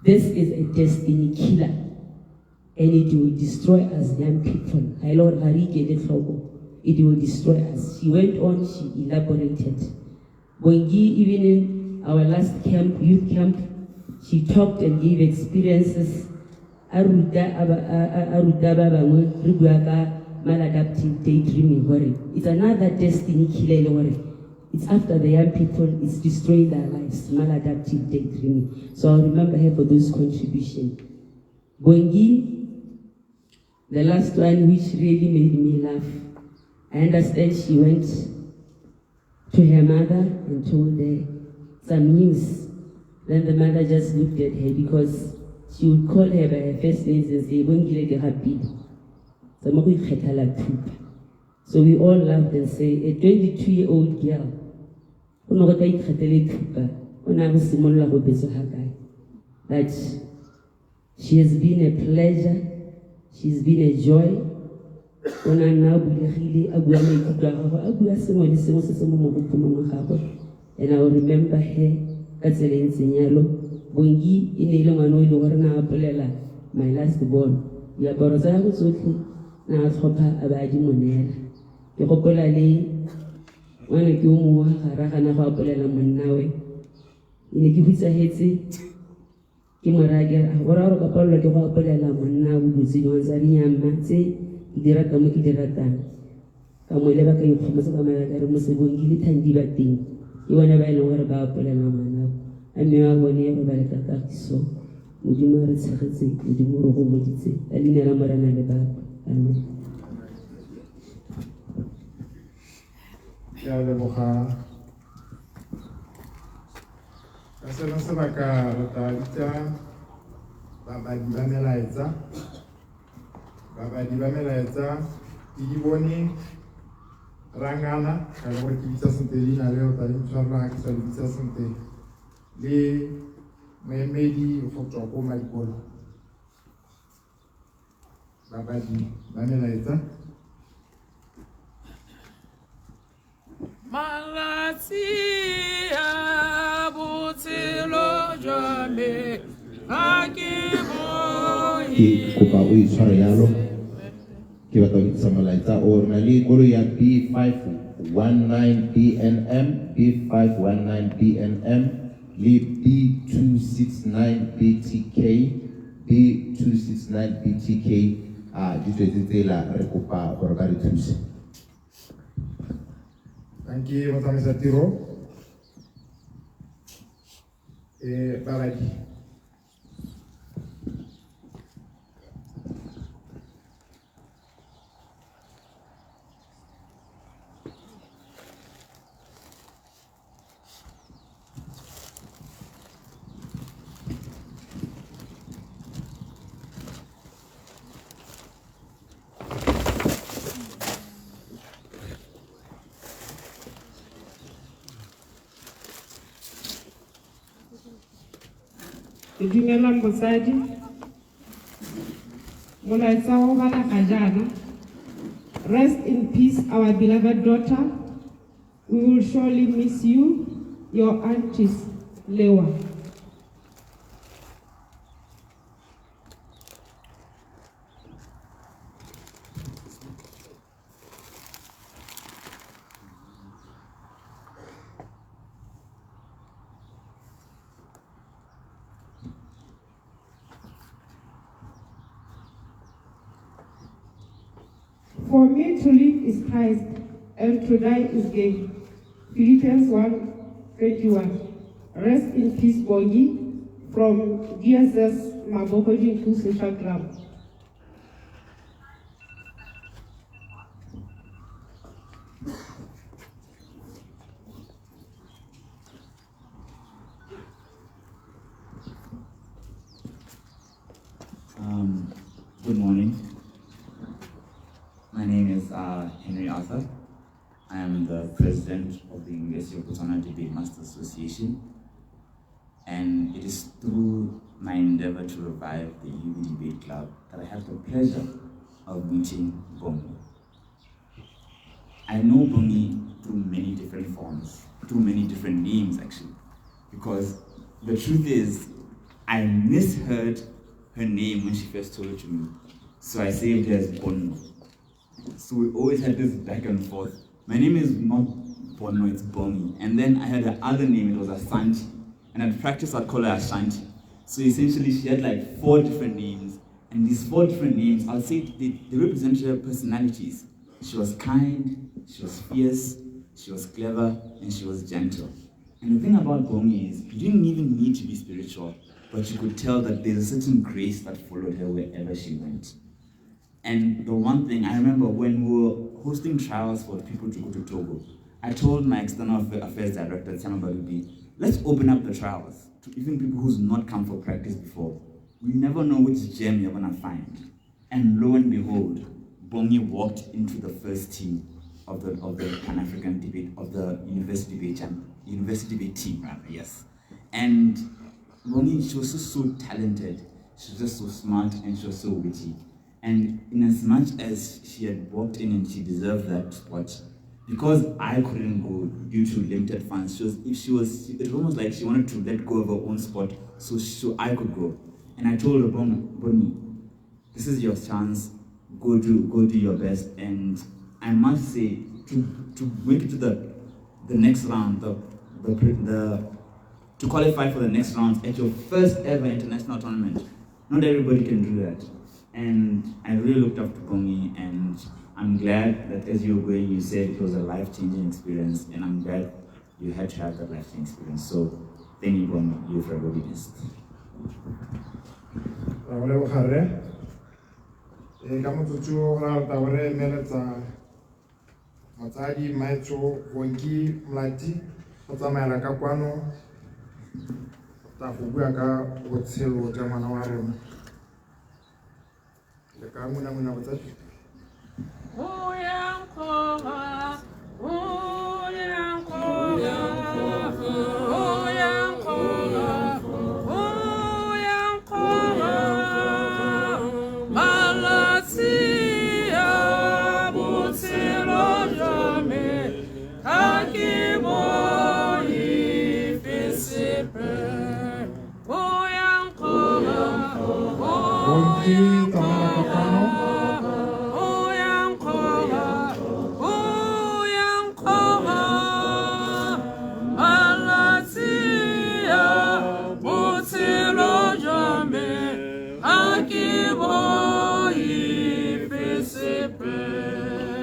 This is a destiny killer and it will destroy us young people. Ha e le gore ga re ikele tlhoko, it will destroy us. She went on, she elaborated. Bongi, even in our last camp, youth camp, she talked and gave experiences. A ruta ba bangwe re bua ka maladaptive daydreaming gore it's another destiny killer e le gore it's after the young people, it's destroying their lives, maladaptive daydreaming. So I remember her for those contributions. Bongi, the last one which really made me laugh. I understand she went to her mother and told her some news. Then the mother just looked at her because she would call her by her first names and say, Bongile ke gapile. Tsamaya go ikgethela thupa. So we all laughed and say, a 22-year-old girl, o ne go tla ikgethele thupa, o ne a go simolola go betso ga kae. But she has been a pleasure, she's been a joy. O ne a nna a bulegile, a bua maikutlo a gagwe, a bua sengwe le sengwe se se mo mogopolong wa gagwe. And I will remember her ka tsela e ntseng jalo. Bongi e ne e le ngwana o e leng gore na apolela my last born. Diaparo tsa gagwe tsotlhe na a tlhopha a ba a di mo neela. Ke gopola le ngwana ke o mongwe ga gare gana go apolela monnawe. E ne ke hutsahetse ke mo raya ke re, o raya gore ka palelwa ke go apolela monna o dilo tse dingwe tsa nnyaa tse ke di ratang mo ke di ratang. Ka mo leba ka ikgomotsa ka mara ka re Mosebongi le Thandi ba teng ke bone ba e leng gore ba apolela ngwana. A mme wa bone go ba le ka kagiso. Modimo a re tshegetse, Modimo o re gomoditse. Ka leina la Morena le bako. Amen. Ke a leboga. Ka seno sebaka re tla bitsa babadi ba melaetsa. Babadi ba melaetsa ke di bone Rangana, ka le gore ke bitsa sentle leina leo, tla le ntshwarela ga ke sa le bitsa sentle, le moemedi go tswa ko Madikolo. Babadi ba melaetsa. Malatsi a botshelo jwa me ga ke Ke kopa o itshware yalo. Ke batla go itsisa molaetsa o re na le koloi ya B519 BNM, B519 BNM le B269 BTK, B269 BTK a di tswetse tsela re kopa gore ba re thuse. Dankie motsamaisa tiro. Babadi. Dumelang botsadi. Molaetsa o bala ga jaana. Rest in peace, our beloved daughter. We will surely miss you, your aunties, Lewa. For me to live is Christ, and to die is gain. Philippians 1:21. Rest in peace, Bongi, from DSS Mabogodi Social Club. Good morning. My name is Henry Arthur. I am the president of the University of Botswana Debate Masters Association, and it is through my endeavor to revive the UB Debate Club that I have the pleasure of meeting Bongi. I know Bongi through many different forms, through many different names actually, because the truth is I misheard her name when she first told it to me, so I saved her as Bonno. So we always had this back and forth. My name is not Bonno, it's Bongi. And then I had her other name, it was Ashanti. And at practice, I'd call her Ashanti. So essentially, she had like 4 different names. And these 4 different names, I'd say they represented her personalities. She was kind, she was fierce, she was clever, and she was gentle. And the thing about Bongi is, you didn't even need to be spiritual, but you could tell that there's a certain grace that followed her wherever she went. And the one thing I remember when we were hosting trials for people to go to Togo, I told my external affairs director, Tsama Balubi, let's open up the trials to even people who's not come for practice before. We never know which gem you're going to find. And lo and behold, Bongi walked into the first team of the Pan-African debate, of the university debate, university debate team, rather, yes. And Bongi, she was just so talented. She was just so smart and she was so witty. And in as much as she had walked in and she deserved that spot, because I couldn't go due to limited funds, it was almost like she wanted to let go of her own spot so I could go. And I told her, Bongi, this is your chance, go do your best. And I must say, to make it to the next round, to qualify for the next round at your first ever international tournament, not everybody can do that. And I really looked up to Bongi, and I'm glad that as you were going, you said it was a life-changing experience, and I'm glad you had to have that life-changing experience. So thank you, Bongi. You'll forever be missed. Bongi, tsamaya ka kwano.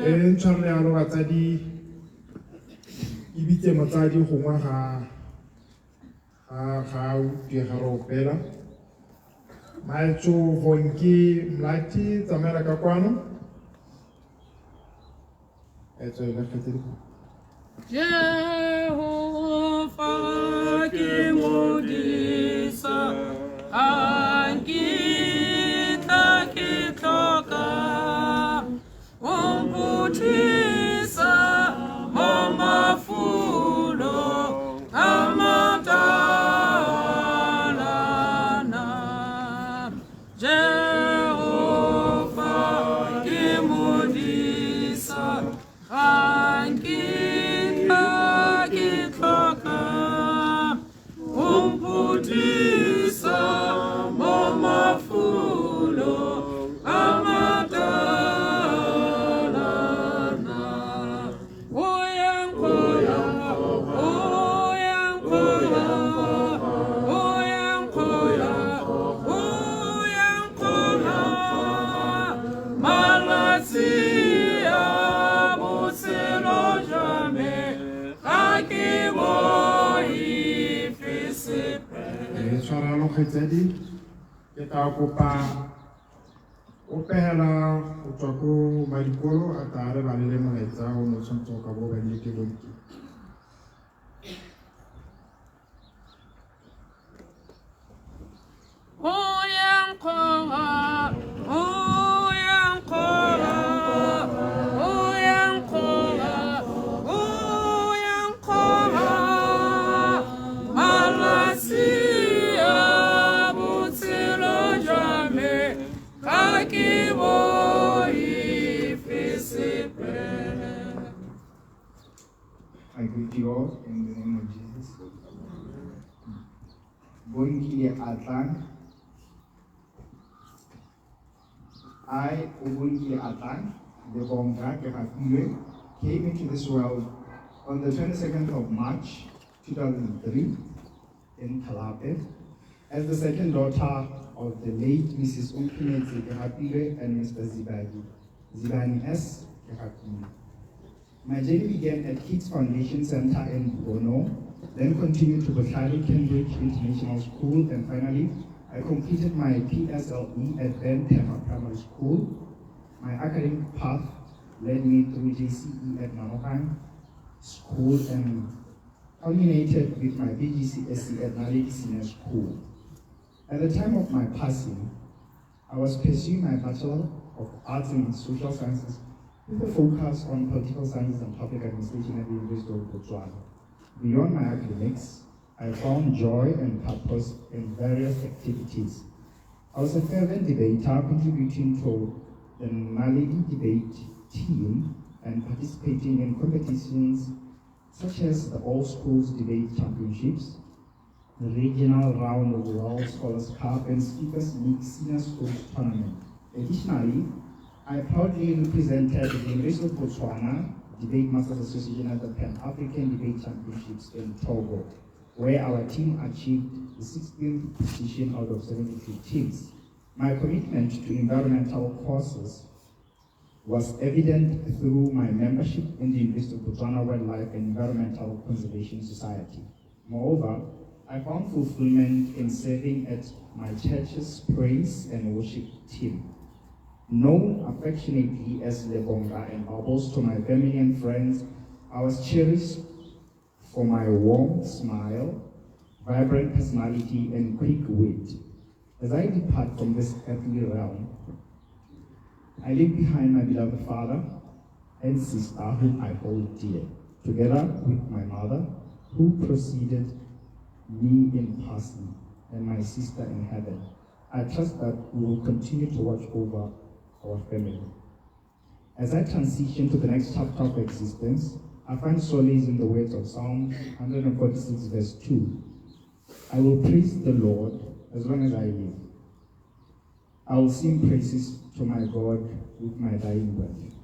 E ntshwarele yalo batsadi ke bitse motsadi gongwe ga a utlwe ga re opela. Maetso Bonki Mlati tsamaela ka kwano. Etso le kgaitsedi. Jehova ke modisa, ga nkitla ke tlhoka. O mphuthisa mo mafulong a matalana. Jehova ke modisa, ga nkitla ke tlhoka. O mphuthisa mo mafulong a matalana. O yankgola, o yankgola, o yankgola, o yankgola. Malatsi a botshelo jwa me, ga ke boife sepe. E tshwarelo kgaitsadi ke tla kopa o pegela go tswa ko madikolo a tla re balele molaetsa o ne o tshwanetse o ka bo o badile ke Bonki. O yankgola, o yankgola, o yankgola, o yankgola. Malatsi a botshelo jwa me, ga ke boife sepe. I greet you all in the name of Jesus. Bonkile Atlang. I, Obonkile Atlang, Lebonga Kegapilwe, came into this world on the 22nd of March 2003 in Talape as the second daughter of the late Mrs. Ompimetse Kegapilwe and Mr. Zibani S. Kegapilwe. My journey began at Kids Foundation Center in Bono, then continued to Botlhale Cambridge International School, and finally, I completed my PSLE at Ben Tema Primary School. My academic path led me through JCE at Manohang School and culminated with my BGCSE at Naledi Senior School. At the time of my passing, I was pursuing my Bachelor of Arts in Social Sciences with a focus on political sciences and public administration at the University of Botswana. Beyond my academics, I found joy and purpose in various activities. I was a fervent debater, contributing to the Naledi debate team and participating in competitions such as the All Schools Debate Championships, the regional round of the World Scholars Cup, and Speakers League Senior Schools Tournament. Additionally, I proudly represented the University of Botswana Debate Masters Association at the Pan-African Debate Championships in Togo, where our team achieved the 16th position out of 72 teams. My commitment to environmental causes was evident through my membership in the University of Botswana Wildlife and Environmental Conservation Society. Moreover, I found fulfillment in serving at my church's praise and worship team. Known affectionately as Lebonga and Bubbles to my family and friends, I was cherished for my warm smile, vibrant personality, and quick wit. As I depart from this earthly realm, I leave behind my beloved father and sister, whom I hold dear, together with my mother, who preceded me in passing, and my sister in heaven. I trust that we will continue to watch over our family. As I transition to the next chapter of existence, I find solace in the words of Psalm 146, verse 2. I will praise the Lord as long as I live. I will sing praises to my God with my dying breath.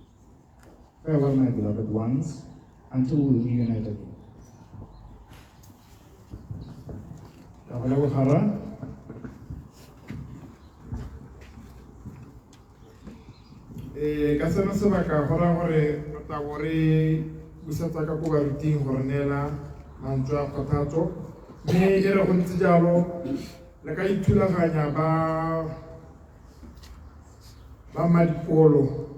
Farewell, my beloved ones, until we reunite again. Ka go leboga rra. Ka seno sebaka go raya gore re tla bo re busetsa ka ko baruting go re neela mantswe a kgothatso, mme e re go ntse jalo le ka ithulaganya ba ba madikolo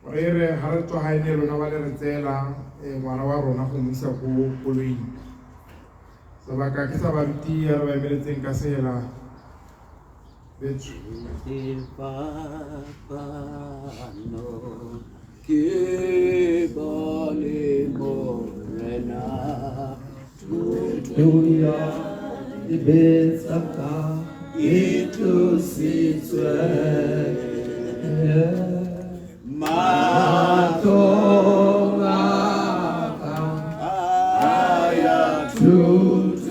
gore e re ga re tswa gae ne lona ba le re tseela ngwana wa rona go mo isa ko koloing. Sebaka ke sa baruti ya re ba emeletseng ka sela betsho. Ke bone Morena, thuto ya dibe tsa ka e tlositswe. Mahlong a ka a ya thuthuboloha,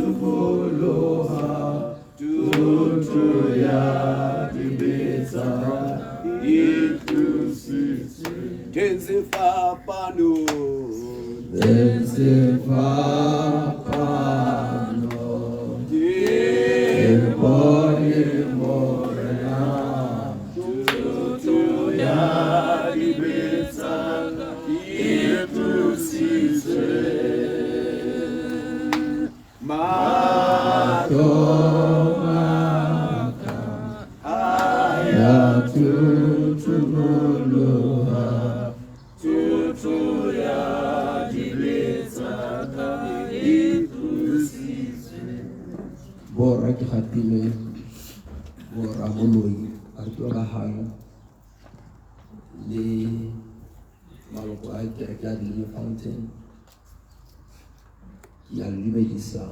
thuto ya dibe tsa ka e tlositswe. Teng sefapano, Teng sefapano, ke bone Morena, thuto ya dibe tsa ka e tlositswe. Mahlong a ka a ya thuthuboloha, thuto ya dibe tsa ka e tlositswe. Borra ke gatile borra Moloi, barutiwa ba gano le maloko a kereke ya Living Fountain, ke a le dumedisa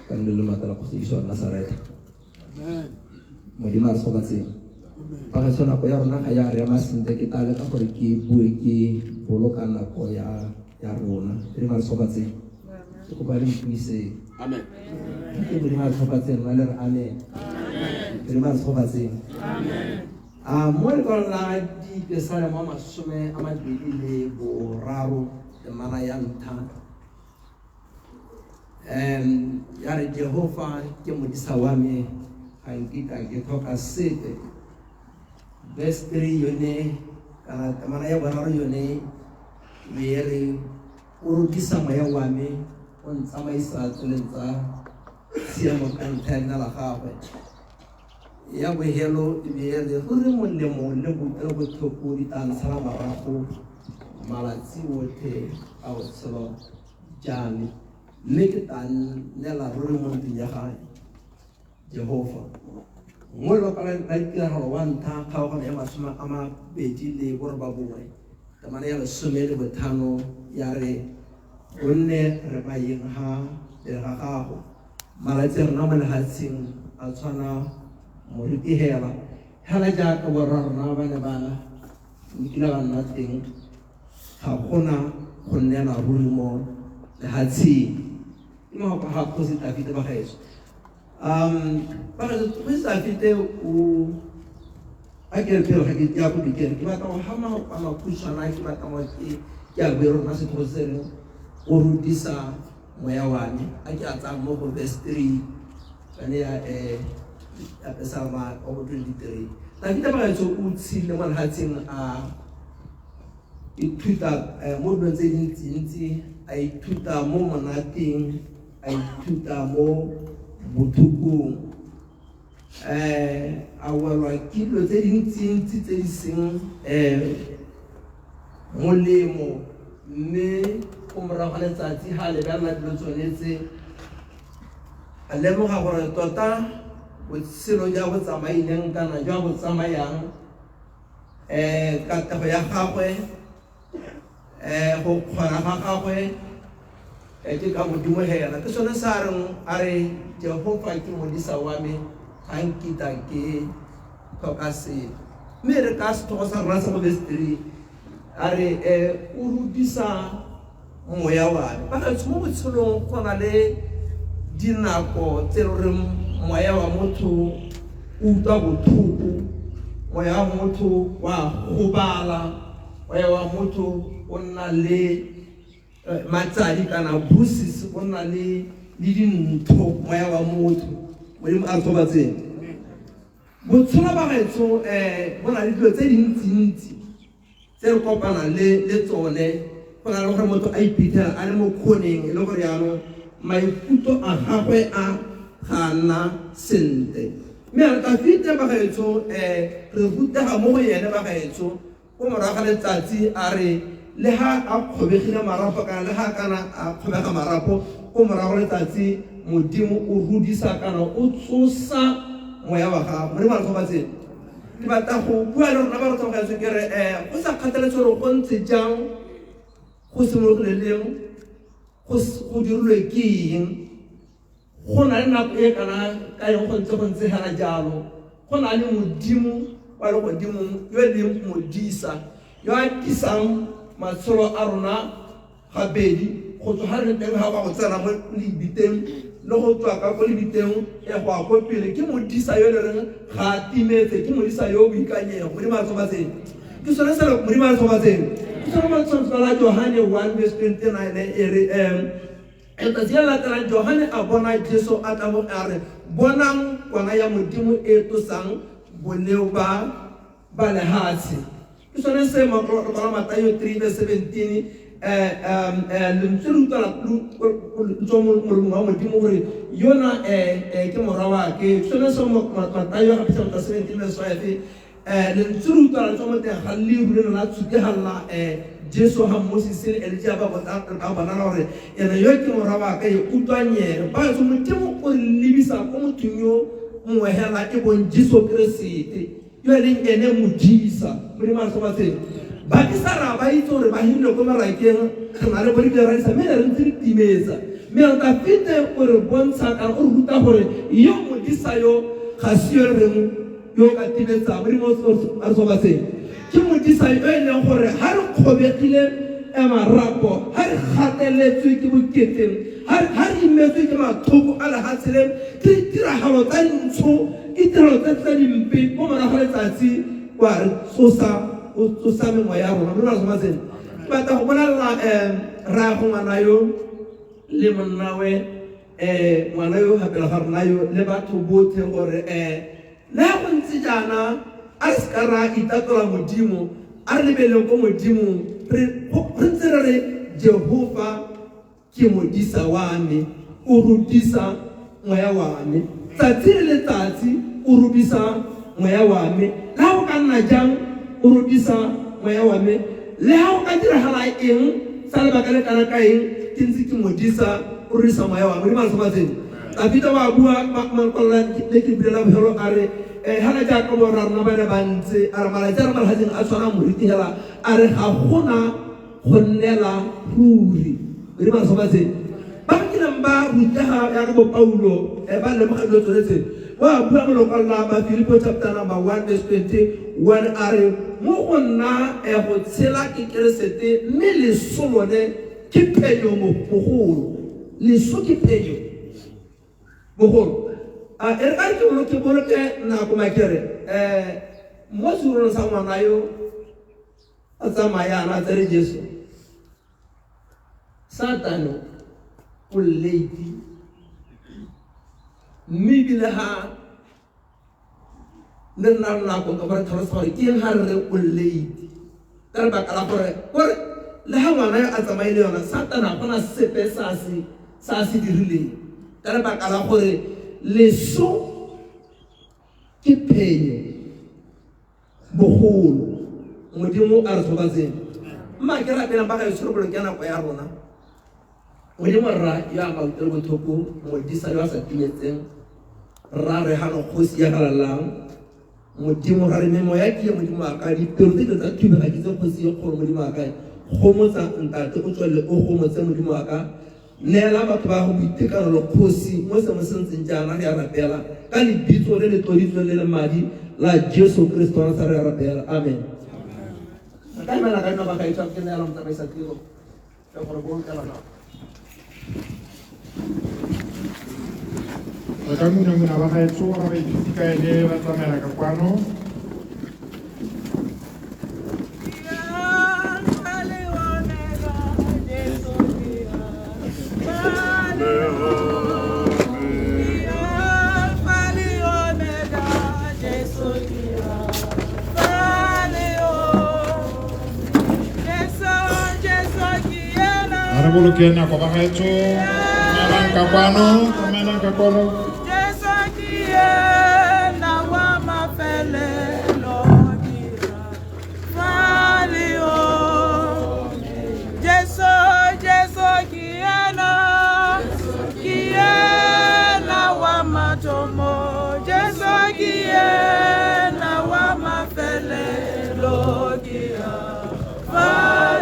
ka nne le maatla la Kgosi Jesu wa Nasaretha. Modimo a re tshobatseng. Fa gaetsho nako ya rona ga ya re ema sentle, ke tla leka gore ke bue ke boloka nako ya rona. Modimo a re tshobatseng. Ke kopa le mpuiseng. Amen. Ke Modimo a re tshobatseng, rona le re amen. Modimo a re tshobatseng. A mo lekwalong la Dipesalema 23 temana ya ntlha, ya re Jehova ke modisa wa me, ga nkitla ke tlhoka sepe. Verse 3 yone, kana temana ya boraro yone, e re o rotisa moya wa me, o ntsamaisa tseleng tsa tshiamo ka ntlha ya leina la gagwe. Ya bohelo e be e re ruri molemo le botlhoko di tla ntshala morago malatsi otlhe a botshelo jwa me, mme ke tla nnela ruri mo ntlong ya ga Jehova. Mo lekwalong la ditiragalo wa ntlha kgaogano ya 29 temana ya 15 ya re gonne re baeng ha pele ga gago, malatsi a rona mo lefatsheng a tshwana moriti hela, hela jaaka borra rona ba ne ba nkile ba nna teng, ga gona go nnela ruri mo lefatsheng. Ke mafoko a ga Kgosi Dafite ba gaetsho. Ba gaetsho, Kgosi Dafite o a ke re pele ga ke ya ko dikere, ke batla go ga mafoko a makhutshwana, ke batla go ke a bue rona setlhogo se reng o rutisa moya wa me, a ke a tsaya mo go verse 3 yone ya ya Psalm 23. Dafite ba gaetsho o tshile mo lefatsheng a ithuta mo dilong tse dintsintsi, a ithuta mo monateng, a ithuta mo botlhokong, a welwa ke dilo tse dintsintsi tse di seng molemo, mme go morago ga letsatsi ga lebelela dilo tsone tse, a lemoga gore tota botshelo jwa bo tsamaileng kana jwa bo tsamayang, katlego ya gagwe, go kgona ga gagwe, ke ka Modimo hela. Ke sone se a reng, a re Jehova ke modisa wa me, ga nkitla ke tlhoka sepe. Mme re ka setlhogo sa rona sa go verse 3 a re o rutisa moya wa me. Ba gaetsho, mo botshelong go na le dinako tse e leng moya wa motho o utlwa botlhoko, moya wa motho wa gobala, moya wa motho o nna le matsadi kana bruises, o nna le dintho moya wa motho. Modimo a re thobatseng. Botshelo ba gaetsho bo na le dilo tse dintsintsi tse re kopanang le tsone. Go na le gore motho a iphitlhela a le mo kgoneng e le gore jaanong maikutlo a gagwe a ga a nna sentle. Mme a re Tafite ba gaetsho re rutega mo go ene ba gaetsho ko morago ga letsatsi a re le ha a kgobegile marapo kana le ha kana a kgobega marapo ko morago letsatsi Modimo o rudisa kana o tsosa moya wa gago. Modimo a re tlhobatseng. Ke batla go bua le rona ba re tlhobatseng ke re go sa kgathaletse gore go ntse jang, go simologile leng, go dirilwe ke eng, go na le nako e kana ka eng go ntse hela jalo. Go na le Modimo wa legodimong yo e leng modisa yo a disang matshelo a rona gabedi, go tswa ga re teng ga ba go tsena mo lebiteng le go tswa ka ko lebiteng e go ya ko pele. Ke modisa yo le reng ga a timetse, ke modisa yo o boikanyego. Modimo a re tlhobatseng. Ke sone se Modimo a re tlhobatseng. Ke sone mo la Johane 1 verse 29 e re letsatsi le latelang Johane a bona Jesu a tla mo a re bonang kwana ya Modimo e tlosang boleo ba lehatshe. Ke sone se makwalo Mathaio 3 verse 17 lentswe le utlwala tswa molomong wa Modimo gore yona ke morwa wa ke. Ke sone se Mathaio gape chapter 17 verse 5 lentswe le utlwala tswa mo teng ga leru le lona tshutegalla Jesu ga Moses le Elijah ba bonala gore ene yo ke morwa wa ka, e utlwang ene. Ba tso Modimo o re lebisa ko mothong yo mongwe hela e bong Jesu Keresete yo e leng ene modisa. Modimo a re tlhobatseng. Ba ke sa ra ba itse gore ba hirile ko marakeng, re na le bo dikerarisa mme re ntse re timetsa. Mme re Tafite o re bontsha kana o re ruta gore yo modisa yo ga se yo reng yo ka timetsang. Modimo a re tlhobatseng. Ke modisa yo e leng gore ha re kgobegile marapo, ha re gateletswe ke bokete, ha re imetswe ke matlhoko a lehatshe le, ke ditiragalo tsa dintsho, ke ditiragalo tsa dimpe mo morago ga letsatsi wa re tsosa, o tsosa mengwe ya rona. Modimo a re tlhobatseng. Ke batla go bolelela rraago ngwana yo le monnawe ngwana yo gape ga rona yo le batho botlhe gore le ha go ntse jaana a re seka ra itatola Modimo, a re lebeleng ko Modimong, re ntse re re Jehova ke modisa wa me, o rudisa moya wa me tsatsi le letsatsi, o rudisa moya wa me. Le ha go ka nna jang, o rudisa moya wa me. Le ha go ka diragala eng sa lebaka le kana ka eng, ke ntse ke modisa, o rudisa moya wa me. Modimo a re tlhobatseng. Tafita wa bua makwalo le ke bulela bogelo a re hela jaaka borra rona ba ne ba ntse, a re malatsi a re malatsing a tshwana moriti hela, a re ga gona go nnela ruri. Modimo a re tlhobatseng. Ba ba kileng ba rutega jaaka bo Paulo ba lemoga dilo tsone tse. Wa bua mo lekwalong la Bafilipo chapter number 1 verse 21 a re mo go nna go tshela ke Keresete mme leso lone ke phenyo mogolo. Leso ke phenyo bogolo. E re ka re ke boloke nako makere mo seurong sa ngwana yo a tsamaya a tsere Jesu, Satane o late mme ebile ha le nna le nako ka gore tlhalosa gore ke eng ha re re o late ka lebaka la gore kore le ha ngwana yo a tsamaile yona Satane ga gona sepe sa se dirileng ka lebaka la gore leso ke phenyo bogolo. Modimo a re tlhobatseng. Mma ke rapelang ba ga e tshwere ke nako ya rona. Modimo rra yo a mautelo botlhoko, modisa yo a sa timetseng, rra re gano kgosi ya galalelang. Modimo ra re memoya ke Modimo wa ka, dipelo tse tsa thubega ke tse kgosi e kgolo. Modimo wa ka, gomotsa ntate, o tswelele o gomotse Modimo wa ka. Neela batho ba go boitekanelo kgosi mo seemo se ntseng jaana, re a rapela ka lebitso le le tloditsweng le le madi la Jesu Kristo wa Nasaretha, re a rapela, amen. Re ka emela ka dinao ba gaetsho, ke neela motsamaisa tiro le gore bolokela nako. Re ka ngunanguna ba gaetsho ga ba ithuti ka ene ba tsamaela ka kwano. Boloke nako ba gaetsho, tsamaelang ka kwano, tsamaelang ka kwano. Jesu ke yena wa mafelelo, ke Alfa le Omega. Jesu, Jesu ke yena, ke yena wa mathomo. Jesu ke yena wa mafelelo, ke Alfa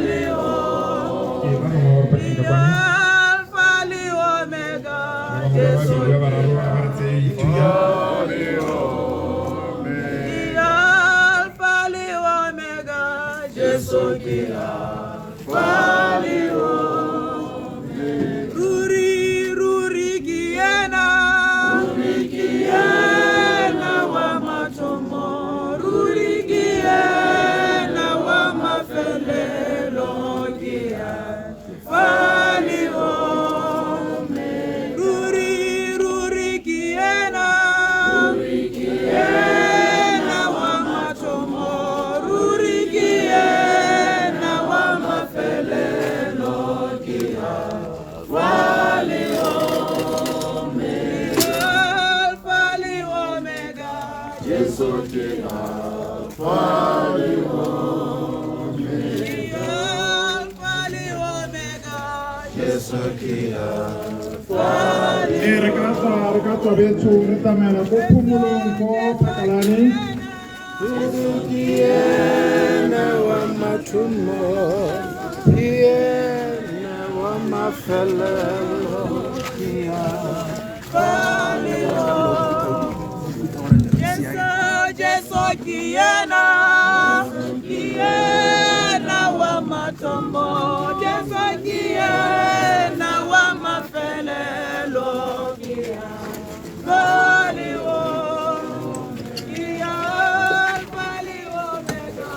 le Ke ba bangwe ba re pakeng ka kwano. Alfa le Omega. Ba bangwe ba babedi ba bararo a ba re tseye dithunya. Alfa le Omega, Jesu ke Alfa le Omega. Ruri, ruri ke yena, ruri ke yena wa mathomo, ruri ke yena wa mafelelo, ke Alfa le Omega. Ruri, ruri ke yena, ruri ke yena wa mathomo, ruri ke yena wa mafelelo, ke Alfa le Omega. Alfa le Omega, Jesu ke Alfa le Omega. Alfa le Omega, Jesu ke Alfa le Ee, re ka tswa, re ka tswa betsho, re tsamaela ko phomolong ko Phakalane. Ke yena wa mathomo, ke yena wa mafelelo, ke Alfa le Omega. Jesu, Jesu ke yena, ke yena wa mathomo, Jesu ke yena wa mafelelo, ke Alfa le Omega, ke Alfa le Omega.